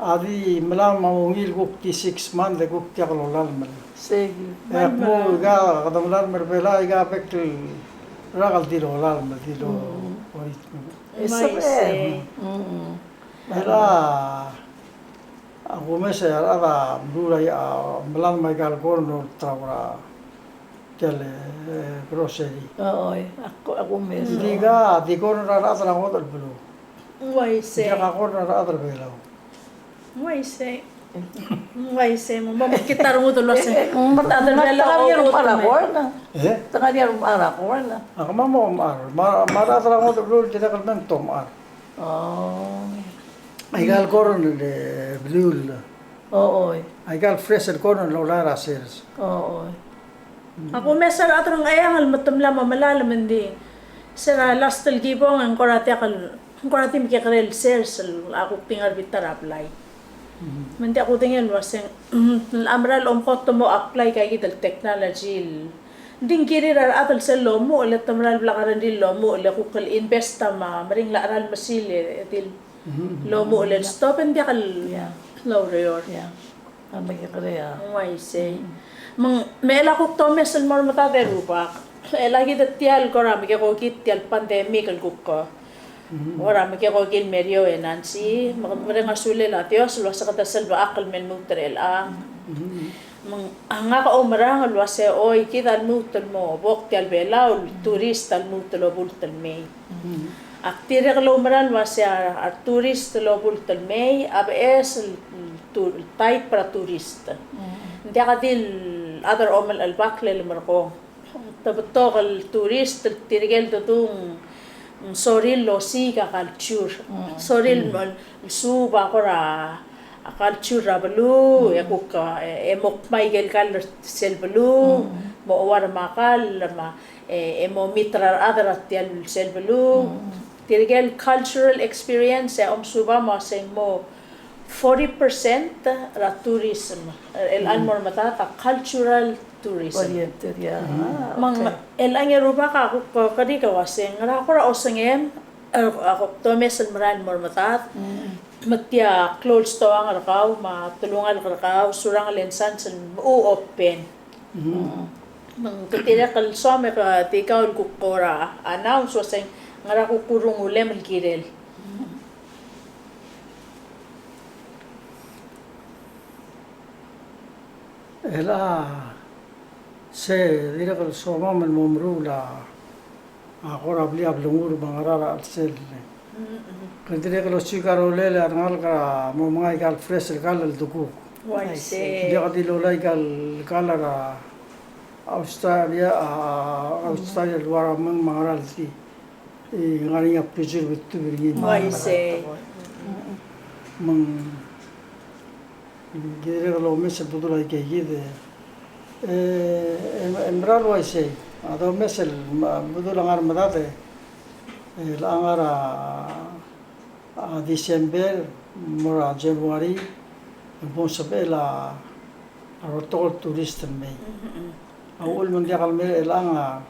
a di melamau a ungil kuk di six month e kuk diak lolalem. Segi. E kmo ika kede melalem er a Belau, ika bek el rak el di lolalem, di lo. Uaisei. E le a kumes e a rechad a meruul a, a melalem aika el corn el ta er a tia el, e, grocery. Oi, a ku-, a kumes. Ng di ka, di corn er a rechad er a ngodech el beluu. Uaisei. Ng diak a corn er a rechad er a Belau. Uaisei. Uaisei, me, me, me kid a rengud el uase. Ng mera, te ngar er ngii a rechad er a corn. E? Te ngar er ngii a rechad er a corn. A kemam a omechar. Me a, me a rechad er a ngodech el beluu a dirrek el mei me te omechar. O. Aika el corn el beluu el. O, oi. Aika el fresh el corn el loia er a sers. O, oi. A kumes er a rechad er a Ngcheangel me te mla mo melalem, me ng di. Se er a last el kibong e ng kora diak el, ng kora di mekekerei el sers el a kuk di ngar er a bita er a blai. Me ng diak kudengei el uaseng, a mera el omko te mo apply aika kid el technology el. Ng di ng kirir a rechad el sel lomuchel e te mera el blak a rengrir el lomuchel e kuk el invest a me a meringel a cheral mesil e di lomuchel el stop e ng diak el oureor. Ia. A mekekerei a. Uaisei. Me ng, me chelecha kuk domes el mo er medad e rubak. Chelecha kid tia el kora mekekokid tia el pandemic el kuk. Kora mekekokil me er eou e Nancy, me kede mereng a sulel a Dios el uase kede selbechakl el me lmuut er chelechang. Me ng, a ngak a oumerang el uase oi kid a lmuut el mo bok tia el Belau el tourist a lmuut el obult el mei. Ak dirrek el oumerang el uase a, a tourist el obult el mei a beches el, el tu-, el type er a tourist. Ng diak di el chad er a omelechelbakl el merkong. Te betok el tourist el tirke el dedung, mm, sorir el osiik a culture. Sorir el, el suub a kora, a culture er a beluu, e kuk, e, e mo kmai aike el kall er sel beluu, mo chuarm a kall, me a, e, e mo meet er a rechad er tia el sel beluu. Tirke el cultural experience, e a omesubam a uasei ng mo forty percent er a tourism, el, el mo er medad a cultural tourism. Oriented, yeah. Ah, me ng, okay. Chelechang e rubak a kuk kerik el uasei, ngera kora osengem, A, a kuk domes el merael el mo er medad, me tia klou el stoang er kau, me a telungalek er kau, surangel e ng sans el mo open. Me ng ke dirrek el soam e ke di kau el kuk kora announce el uasei ngera kuk urungulem el kirel. Chelecha se dirrek el somam el mo meruul a, a kora blil a blengur me a ngera a chelsel. Ke dirrek el osiik a rolel a rengalek er a mo menga aika el fresh el kall el dekuk. Uaisei. Diak di lolai aika el kall er a Australia, a, a, Australia el ua remeng me a ngera el di. E ngar er ngii a preservative er ngii. Uaisei. Me ng Ng dirrek el omes el bedul aika kid e, e, e mera el uaisei. A domes el, a, bedul a ngar er medad e, e le ngar er a, a, December, mo er a January, e bo msebechel a, a rebetok el tourist el mei. A uchul me ng diak el mei er chelechang a,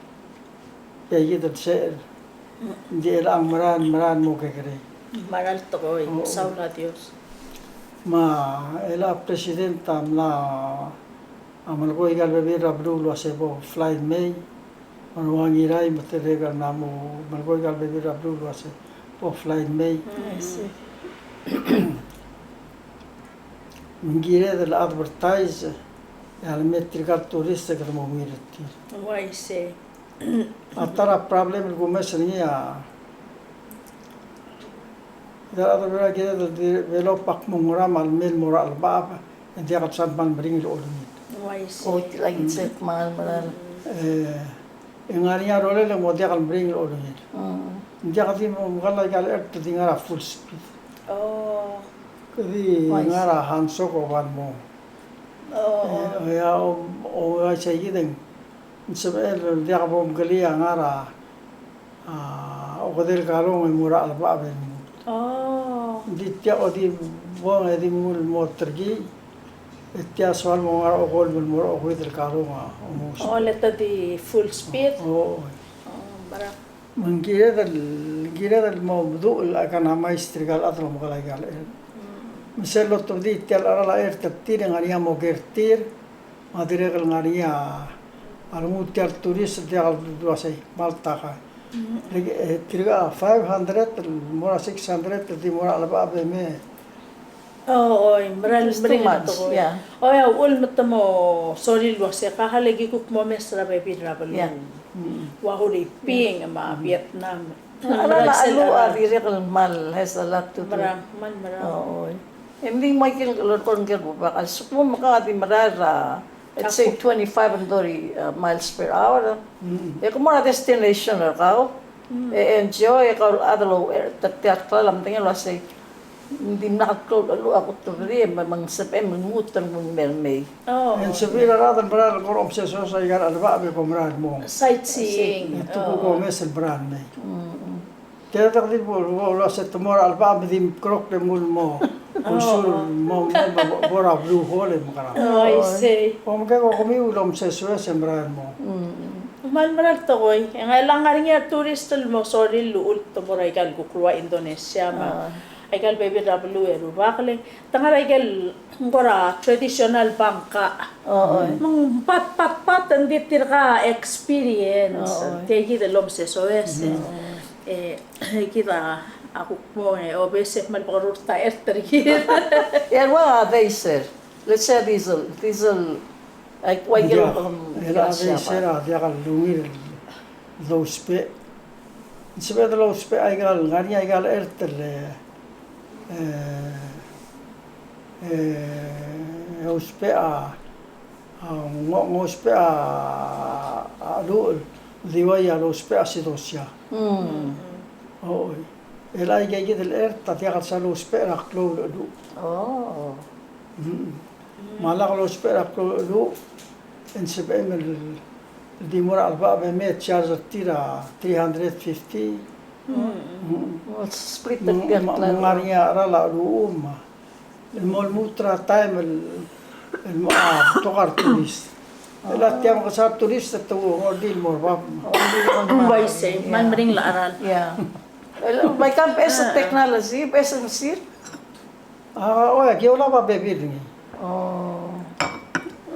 tia kid el secher. Ng di chelechang mera, mera el mo kekerei. Mera el tekoi, saul a Dios. Me a chelecha a president a mla, a melekoi aika el bebil er a beluu el uasei bo fly el mei. Me ng ua Ngirai me te dirrek el mla mo melekoi aika el bebil er a beluu el uasei bo fly el mei. Me ng kired el advertise, e a leme tirka el tourist e kede mo ungil er tir. Uaisei. A ta er a problem el kumes er ngii a, a rechad er a Belau a kired el develop a kmo ng ngera me a leme el mo er a chelebacheb e ng diak el sal kmal meringel olengit. Uaisei. Kot, like, it's a kmal meral. E, e ng ngar er ngii a rolel e ng mo diak el meringel olengit. Ng diak di mo mekall aika el aircraft e di ngar er a full speed. Ke di ngar er a hansok e bo lmo. E, e a, o, o, uaisei kid e ng Ng sebechel el diak bo mkelii a ngar er a, a, okedei el kalong e mo er a chelebacheb e lmuut. Ng di tia ko di bong e di mnguu el mo terkii, e tia soal mo ngar er a okolem el mo er a okeuid el kalong a omuus. O, le te di full speed? O. Me ng kired el, kired el mo meduch el economize tirka el chad el omekall aika el air. Me sel lotobedii tia el cheral a air er tir e ng ngar er ngii a mo ker er tir, me a dirrek el ngar er ngii a lenguu tia el tourist el diak el dua sei, kmal takai. E tirka a five hundred el mo er a six hundred el di mo er a chelebacheb e mei. O, oi, meral meringel a tekoi. Oi, a uchul me te mo sorir el uasei ka hale ki kuk mo mes er a bebil er a beluu. Ua Huriping me a Vietnam. A, a, a, a dirrek el kmal has a lot to do. Meral, kmal meral. O, oi. E ng di mo ikel lolekoi ngike el rubak a lsekum e ke di merael er a, let's say, twenty-five and thirty, uh, miles per hour. E ke mo er a destination er kau, e enjoy e kau el chad el ouchais er tia el klalo a medengei el uasei, ng dimlak el klou el cheluch a kutebedii, me ng sebechem el lmuut el nguu el mei. E ng sebechir a rechad el merael el kora omsesoes aika el chelebacheb e kom merael el mo sightseeing. E te kuk omes el merael el mei. Te dirrek di bo, bo el uasei te mo er a chelebacheb me di mkrok e mnguu el mo, mo, mo, mo er a Blue Hole e mekerang. O, I see. Omkek a kemiu el omsesoes e merael el mo. Kmal mera el tekoi. E ng ngar er ngii a tourist el mo sorir el uchul te mo er aika el kuk rua Indonesia me aika el bebil er a beluu e rubak le te ngar er aike el ng kora traditional bangka. Me ng pat, pat, pat, ng di tirka experience. Tia kid el omsesoes. E, e kid a kuk mo, e, obes e kmal bekerurt a air er kid. E a ua a diesel. Let's say diesel. Diesel. Like, ua ikel, um, a diesel a diak el ungil el dousbech. Ng sebeched el ousbech aika el, ngar er ngii aika el air el, e, e, e, ousbech a, a, ngo-, ngousbech a, a, cheluch el di uai a lousbech a sidosia. Oi. El aika kid el air a diak el sal ousbech er a klou el cheluch. Me a lak lousbech er a klou el cheluch, e ng sebechem el di mo er a chelebacheb e mei e charge er tir a three hundred fifty. Split. Me ng ngar er ngii a cheral a cheluch me el mo lmuut er a taem el, el mo, a, betok a retourist. El a tia me ke sal tourist e te ngordii el mo er bab. Bai sei, kmal meringel a cheral. El, bai kam beches el technology, beches el mesil. A, oi, aki olab a bebil er ngii. O.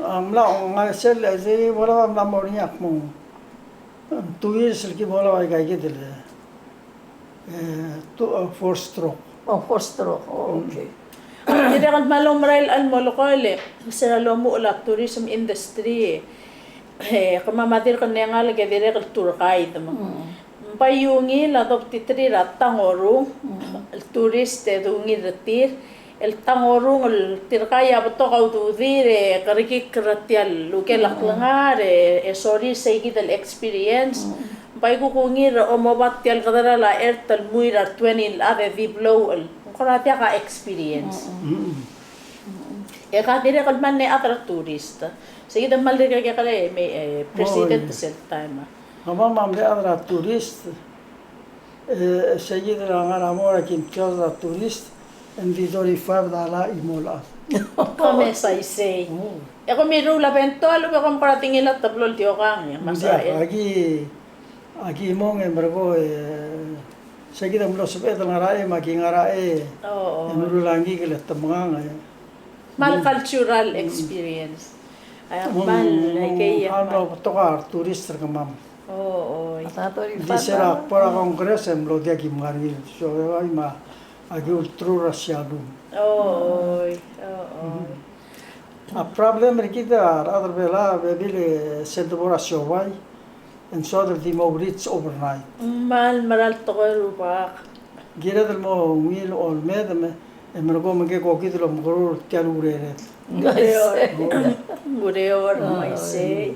A mla, ng ngar er sel, e, se, olab a mla mo er ngii a kmo, two years el ki olab aika kid el, e, two, e, four stroke. O, four stroke. O, okay. Dirrek el kmal oumera el mo lekoi el, se er a lomuchel a tourism industry. E, kemam a dirk ngar er ngii el ke dirrek el tour guide me. Mm. Ng bai ungil a dobtiterir a tang orung, mm, el tourist e dungil er tir, el tang orung el tirka a betok a ududir e kerekikl er tia el ukel a klengar e, e sorir sei kid el experience. Mm. Ng bai kuk ungil er a omoba tia el kederal a ert el mui er a retwenir el chad e di blou el, ng kora diak a experience. Mm. E ka dirrek el mle chad er a tourist. Sei kid a kmal dirk kekerei, me, e, president sel taem. Kemam a mle chad er a tourist, e, sei kid a ngar er a mo er a kim chad er a tourist, e ng di thirty-five dollar a chimo el chad. Kom mesa isei. O. E kom meruul a bento, a lechub e kom kora di ngilai a teblo el diokang, e, me sei. Aki, aki mong e merekong, e, sei kid a mlo sebeched el ngar er a, e, me aki ngar er a, e, o, o, e meruul a ngikel e te mengang, e. Kmal cultural experience. A, kmal, aikei a kmal betok a tourist er kemam. O, oi. Di se er a kbo er a Congress e mlo diak kim ngar er ngii. So, e bai me aki ulteruul er a Siabung. O, oi. O, oi. A problem er kid a rechad er a Belau, bebil e sel debo er a siobai, e ng soad el di mo bridge overnight. Kmal mera el tekoi el rubak. Kired el mo ungil el olmedem, e merekong me ke kokid el omekeroul er tia el urered. Ureor. Ureor, me isei.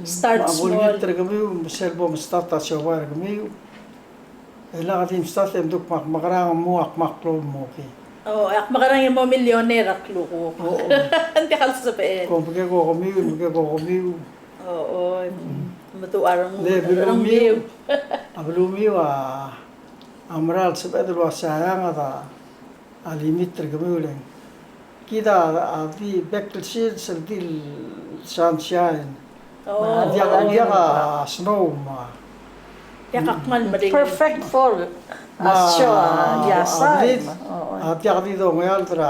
Start small. Me a bo el kid er kemiu, me sel bo mstart a siobai er kemiu, e lak di mstart e mdu kmo ak mekerang e mo, ak meklou el mo ke. O, ak mekerang e mo millionaire a klukuk. O, o. Ng diak el sebeched. Kom ke ko kemiu, me ke ko kemiu. O, o. Mm. Me tu a reng-, le belumiu. Rengmiu. A belumiu a a mera el sebeched el ua se a eanged a limit er kemiu le ng kid a di bek el sils el di el sunshine. O, a diak, a diak a snow me a diak a kmal meringel. Perfect for a show, a diak di dongeald er a, a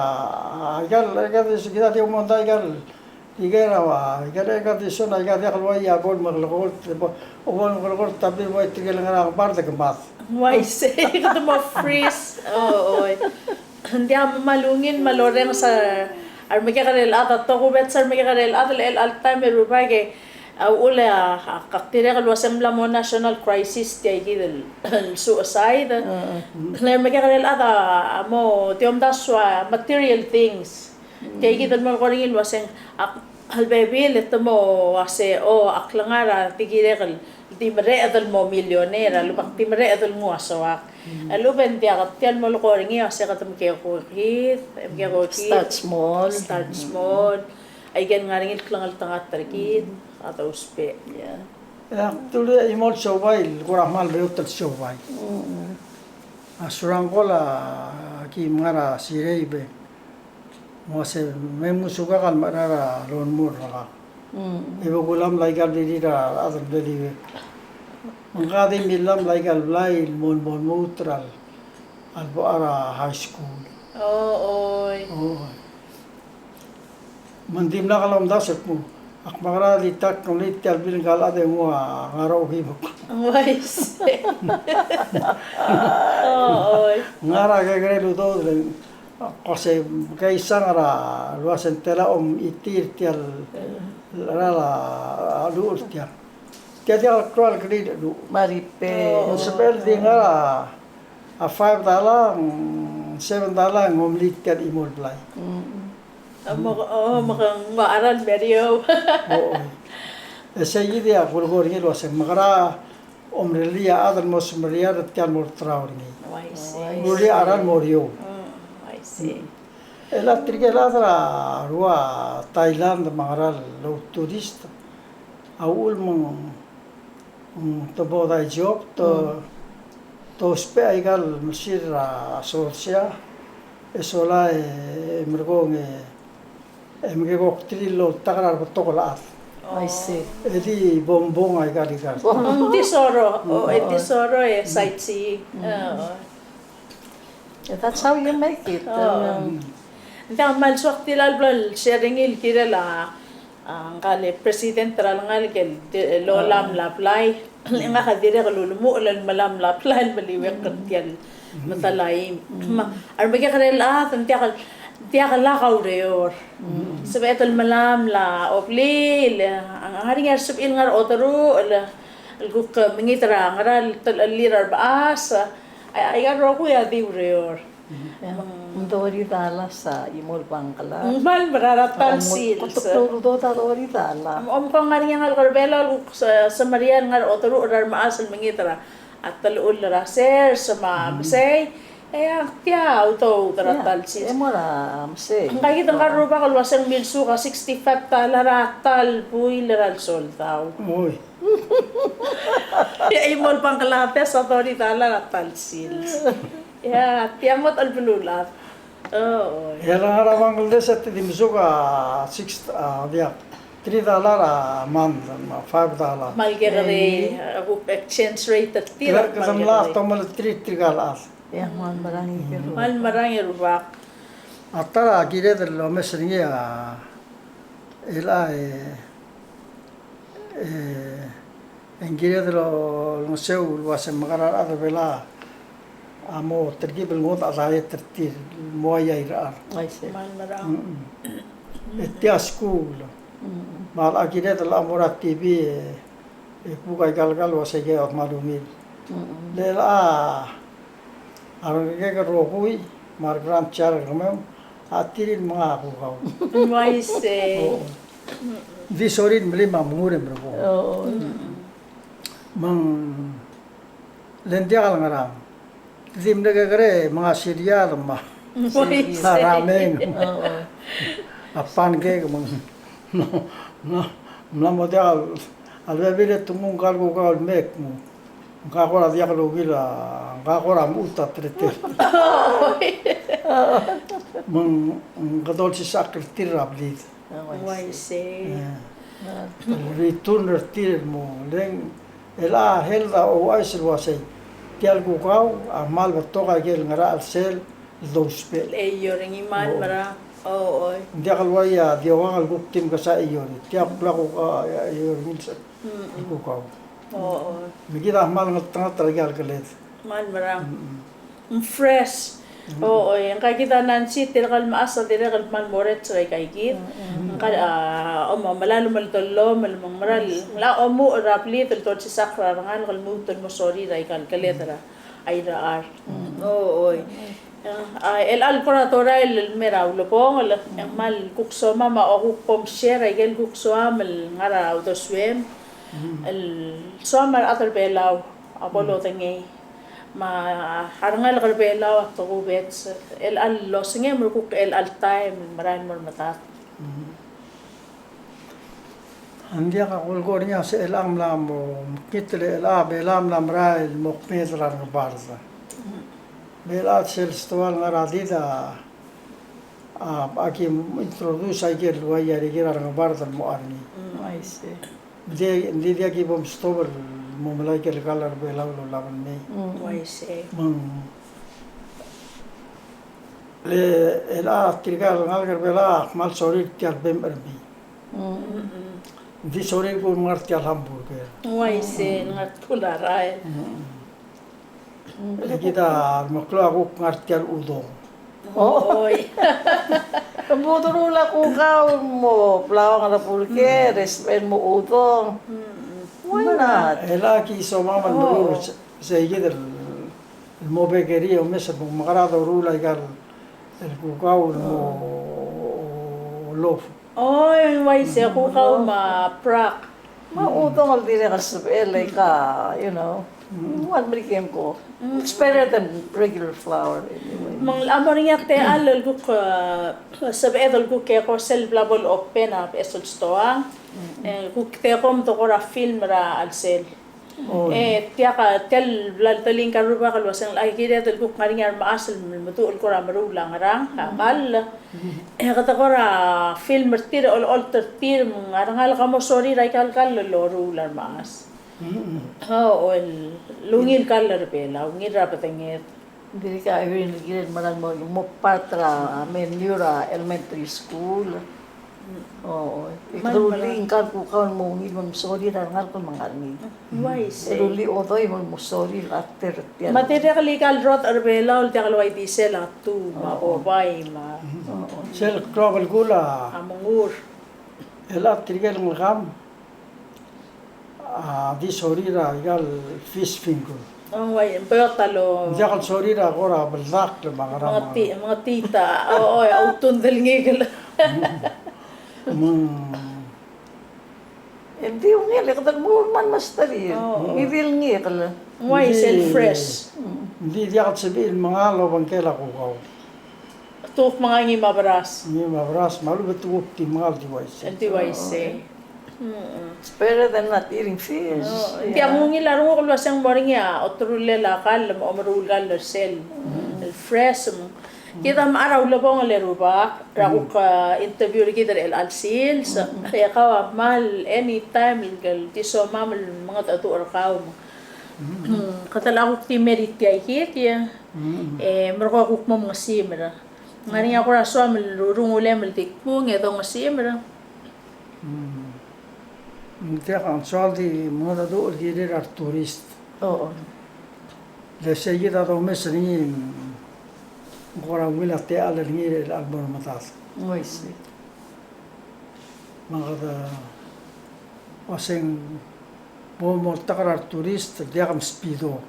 ikal, a ikal di, kid a di mondai ikal Ikel a, ikel, ikel di sel, ikel diak el uai a bo el mekelekolt, bo, bo el mekelekolt a bli bo tirke el ngar er a bar de kemad. Uaisei, kede mo freeze. O, oi. Ng diak, me a ungil me a lorrenges a, a remekekerei el chad a tokubets a remekekerei el chad el, el all time e Rubak e a uchul e a, a, ak dirrek el uase ng mla mo national crisis tia kid el, el suicide. Mm. Le remekekerei el chad a, a mo, di omdasu a material things. Tia kid el mo lekoi er ngii el uaseng, a, a lebebil e te mo uase, o, a klengar a di kirek el di mereched el mo millionaire, a lechub ak di mereched el nguu a soak. A lechub e ng diak, tia el mo lekoi er ngii a uase kede mekekokid, e mekekokid. Start small. Start small. Aike el ngar er ngii el klengeltengat er kid, a dousbech. Yeah. E ak dulu e a chimo el siobai el kora kmal beot el siobai. A surangel a ki ngar er a Sirei be me uase me ngosukak el mechar a loan mo er ngak. Mm. E bo kulemall aika el blirir a rechad el bleliuekl. Me ngka a di millemall aika el blai el mo, mo lmuut er a, a lebo er a high school. O, oi. Oi. Me ng dimlak lomdasu el kmo ak mekera di ta el kmo ng di tia el bil ngka el chad e nguu a ngar er a okeim. Uaisei. O, oi. Ngar er a kekerei el udoud el Ko se, ke isang er a luaseng tela om itir tia el, er a, a luchul tia. Tia diak el klou el klir el luchul. Maripe. O. Ng sebechel di ngar er a, a five dollar, seven dollar, ng omlii tia el chimo el blai. Mm. O, me, o, me ke nguu a cheral meriou. O, o. E sei kid a kulekoi er ngii el uaseng, mekera, Om rellii a chad el mo semeriar er tia el mo er a terau er ngii. Uaisei. Rellii a cheral mo er eou. Mm, uaisei. E le tirke el chad er a rua Thailand me a ngera el outourist a uchul me ng, mm, te bo dai job, te, mm, te ousbech aika el mesil er a source, e sola e merekong e e mekekoktirir el oltak er a rebetok el chad. I see. E di bombong aika el ikal. Ng di soro, o, e di soro e sightseeing. Oo. Yeah, that's how you make it. Oo. Ng di a kmal soak tia el bla el sharing el kirel a, a, ngka el president er a lengalek el di, el olam el apply. Ngak a dirrek el ulemuchel el melam el apply el meliuekl er tia el medal a eim. Me a remekekerei el chad, ng diak, diak lak a ureor. Sebeched el melam el oblil, a ngar er ngii a resebechir el ngar er a oteruchel, el kuk mengid er a ngera el telechir a remechas, a, aika el rokui a di ureor. Ng thirty dollars a chimo el bangkela. Ng kmal mera er a ta el sils. Kuk te klou el udoud a thirty dollars. Omko ng ngar er ngii a ngalek er a Belau el kuk se-, semeriar el ngar er a oteruchel er a remechas el mengid er a a telechull er a sers me a mesei, e a tia a udoud er a ta el sils. E mo er a mesei. Ngka kid a ngar er a rubak el uase ng milsuk a sixty-five dollar a ta el buil er a lesoldau. Oi. E a chimo el Bangladesh a thirty dollar a ta el sils. E a tia mo ta el beluulechad. Oo. E a ngar er a Bangladesh e te di mesuk a six, a, diak, three dollar a month, me a five dollar. Kmal kekerei, e, a kuk exchange rate er tir. Kede, kede mla tomel er tir, tirka el chad. E a kmal merang e. Kmal merang e rubak. A ta er a kired el omes er ngii a, el a, e, e, E ng kired el olengeseu el uase ng mekera a rechad er a Belau a mo telkib el ngodech a diet er tir el mo uai a irechar. Uaisei. Kmal merang. Mm-mm. E tia skuul. Mm-mm. Me a kired el mo er a T V e, e kuk aika el kal uase ke a kmal ungil. Mm-mm. Le a A rengkek el rokui, me a re grandchild er kemiu, a tir el menga a kukau. Uaisei. Oo. Ng di sorir el melim a mengur e merekong. Oo. Me ng le ng diak el ngerang. Di mle kekerei, menga cereal me a, uaisei, a ramen. Oo. A pancake me ng, no, no, mla mo diak el, a lebebil e te nguu ngka el kukau el mek me ng Ngka kora diak lungil a, ngka kora mechut a teletel. Me ng, ng kede olsisechakl er tir er a blid. Uaisei. E. Return er tir el mo, le ng, el a health a ouchais el uasei. Tia el kukau a kmal betok a ikel ngerachel sel, el dousbech. E ior ngii me a mera. Oo, oi. Ng diak el uai a diokang el kuk di mekesai a ior. Tia kuk bla kuk a, a ior ngii el sel. Mm-mm. Kukau. Oo. Me kid a kmal ngeltengat er aika el keled. Kmal merang. Mm-mm. Ng fresh. Mm-mm. Oo, e ngka kid a Nancy, tirka el mechas a dirrek el kmal mo er a chelsel aika kid. Mm-mm. Ngka, a, omo, melai el omeldellomel, me ng mera el, ng locha omuchel er a blid el dolsisechakl er a rengalek el lmuut el mo sorir aika el keled er a, a irechar. Mm-mm. Oo, oi. A, el chelecha el kora torael el mei er a ulebongel, e ng kmal kuk somam a kuk bo mshare a ikel kuk soam el ngar er a uldesuem. Mm. El soam a rechad er a Belau a bo lodengei. Me a rengalek er a Belau a tokubets. El chelecha el osengem el kuk el chelecha el taem el merael el mo er medad. Mm. Ng diak a kulekoi er ngii a se el chelecha ng mla mo mekngit el chelecha a Belau a mla merael el mo kmeed er a rengebard. Me el chelecha sel stoa el ngar er a did a, a, aki introduce a ikel uai a rekil a rengebard el mo er ngii. Mm, I see. Ng di, ng di diak ki bo mstop el mo melai a ikel kall er a Belau el olab el mei. Mm. I see. Me ng le el chelecha tirka el ngalek er a Belau a kmal sorir tia el bem er mei. Mm. Ng di sorir kuk ngar tia el hamburger. Uaisei, ngar tia el rael. Mm. E kid a remeklou a kuk ngar tia el udong. Oi. Ng bo doruul a kukau el mo blauang er a burger, e sebechel el mo udong. Mm. Why not? El aki somam el meruul se, se kid el, el mo bakery, omes el mo mekera doruul aika el kukau el mo loaf. Oi, uaisei, kukau me a brak. Me a udong el dirrek el sebechel el ika, you know, ng ua Merikel ko. It's better than regular flour anyway. Me ng locha mo er ngii a techall el kuk, e, sebeched el kuk keko sel bla bo lopen a beches el stoang. E kuk te ko me te kora film er a chelsel. E, tia ka, tia el bla el teling ka el rubak el uaseng, a kired el kuk ngar er ngii a remechas el meduch el kora meruul a ngerang, a kall. E kede kora film er tir, olecholt er tir, me a rengalek a mo sorir a ikal kall el loruul a remechas. O, el ungil kall er Belau, ungil er a bedenged. Dirk a Irene el kirel el mera el mo, mo part er a menu er a elementary school. O, e kede rullii ngka el kukau el mo ungil me sorir a rengalek el me ngar er ngii. Uaisei. E rullii Odoi me mo sorir a arte er tia. Me a dirrek el ikal rodech er Belau el diak el ua di sel a tu, me a bobai, me a. Sel klou a belkul a. A mengur. El a tirke el ngelekam a di sorir a ikal fish finger. O, uai, ng beot a lo. Ng diak el sorir a kora beldakl me a ngerang. Mengetii, mengetii ta, o, o, a utun del ngikel. Me ng di ungil, e kede mo kmal masterir. O. Ng di el ngikel. Uai, sel fresh. Ng di diak el sebechir el mengal a obengkel a kukau. Te kuk menga ngii me a beras. Ngii me a beras, me a lechub e te kuk di mengal, di uaisei. Di uaisei. It's better than not eating fish. Ng di a kuk ungil a renguk el uaseng mo er ngii a oterullel a kall, me a omeruul kall er sel. El fresh, me kid a mechar a ulebongel e rubak, er a kuk, a, interview er kid er chelecha el sils, e kau a kmal anytime el di somam el mengedecheduch er kau. Kede a kuk di mer tia ikid, e, e merekong e kuk mo mengesimer. Ng ngar er ngii a kora soam el rurungulem el di kmung e dongesimer. Mm. Ng diak a soal di mengedecheduch el kirir a retourist. O, o. Le sei kid a domes er ngii, ng kora ungil a techall er ngii el mo er medad. Uaisei. Me kede uaseng bo moltak er a retourist el diak mspido.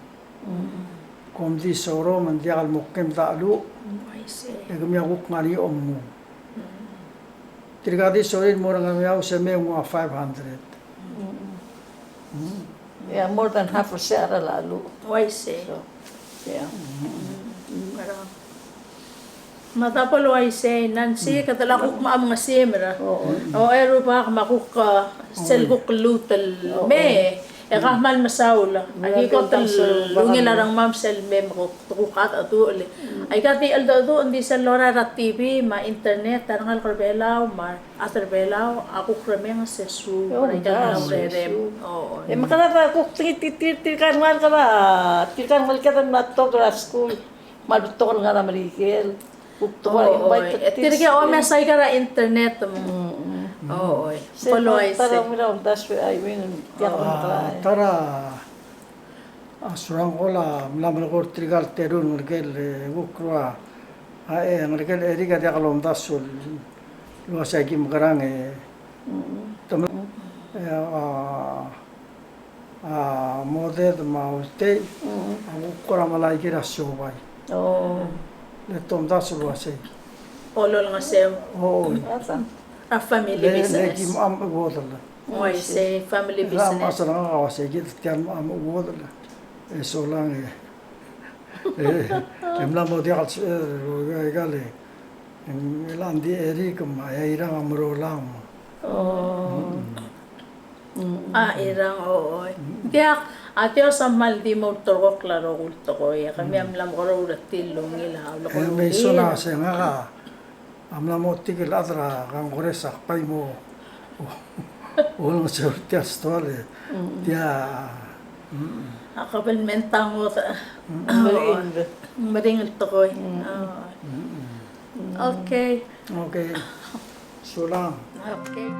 Kom di sorom, me ng diak el mo kemdacheluch. Uaisei. E kemiu a kuk ngar er ngii a omengur. Tirka di sorir el mo er a Ngermiau se me ng ua five hundred. Yeah, more than half er se a cheral a cheluch. Uaisei. So, yeah. Me a ta bo el uaisei, Nancy, kede a kuk mo mengesimer. O, e rubak me a kuk, a, sel kuk lluut el mei. E ka kmal mesaul. Aki kot el ungil a rengmam sel mei me kuk, te kuk cheldecheduch el. Aika di cheldecheduch, ng di sel lorael er a T V, me a internet, a rengalek er Belau, me a chad er Belau, a kuk remenges e suub, er aika el urerem. O, o. E me kede a kuk tir, tir, tir, tirka el ngalek, kede, tirka el ngalek el mla betok er a skuul. Me a betok el ngar er a Merikel. Kuk betok el invite. E tirke a omes aika er a internet. O, o. Sel bo el uaisei. Ta er a mera omdasu e Irene, tia kuk mekera. Ta er a, a, Surangel a mla melekoi er tirka el terung el ngerkel, e, kuk rua, a, e, ngerkel Eric a diak lomdasu el uasei aki mekerang, e, te mla, e, a, a, Moded me a Ultei, a kuk kora melai kid er a siobai. O. Le te omdasu el uasei. Olengeseu. O. A family business. Le, le ki mo, am, uodel. Uaisei, family business. Ngak a uasei kid tia el mo uodel. E solang e. E, e mla mo diak el, e, ikal e. Ng, el a di Eric me a Irang a merolang. O. A Irang, o, o. Diak, a Dios a kmal di mo ulterekokl a rokui el tekoi, e kemiu a mla mo keroul er tir el ungil a ulekoi. E, me isei a se ngak a A mla mo tia el chad er a Congress a kbai mo olengeseu er tia el stoa le tia. A kabelment a ngodech. Meringel. Meringel tekoi. Okay. Okay. Sulang. Okay.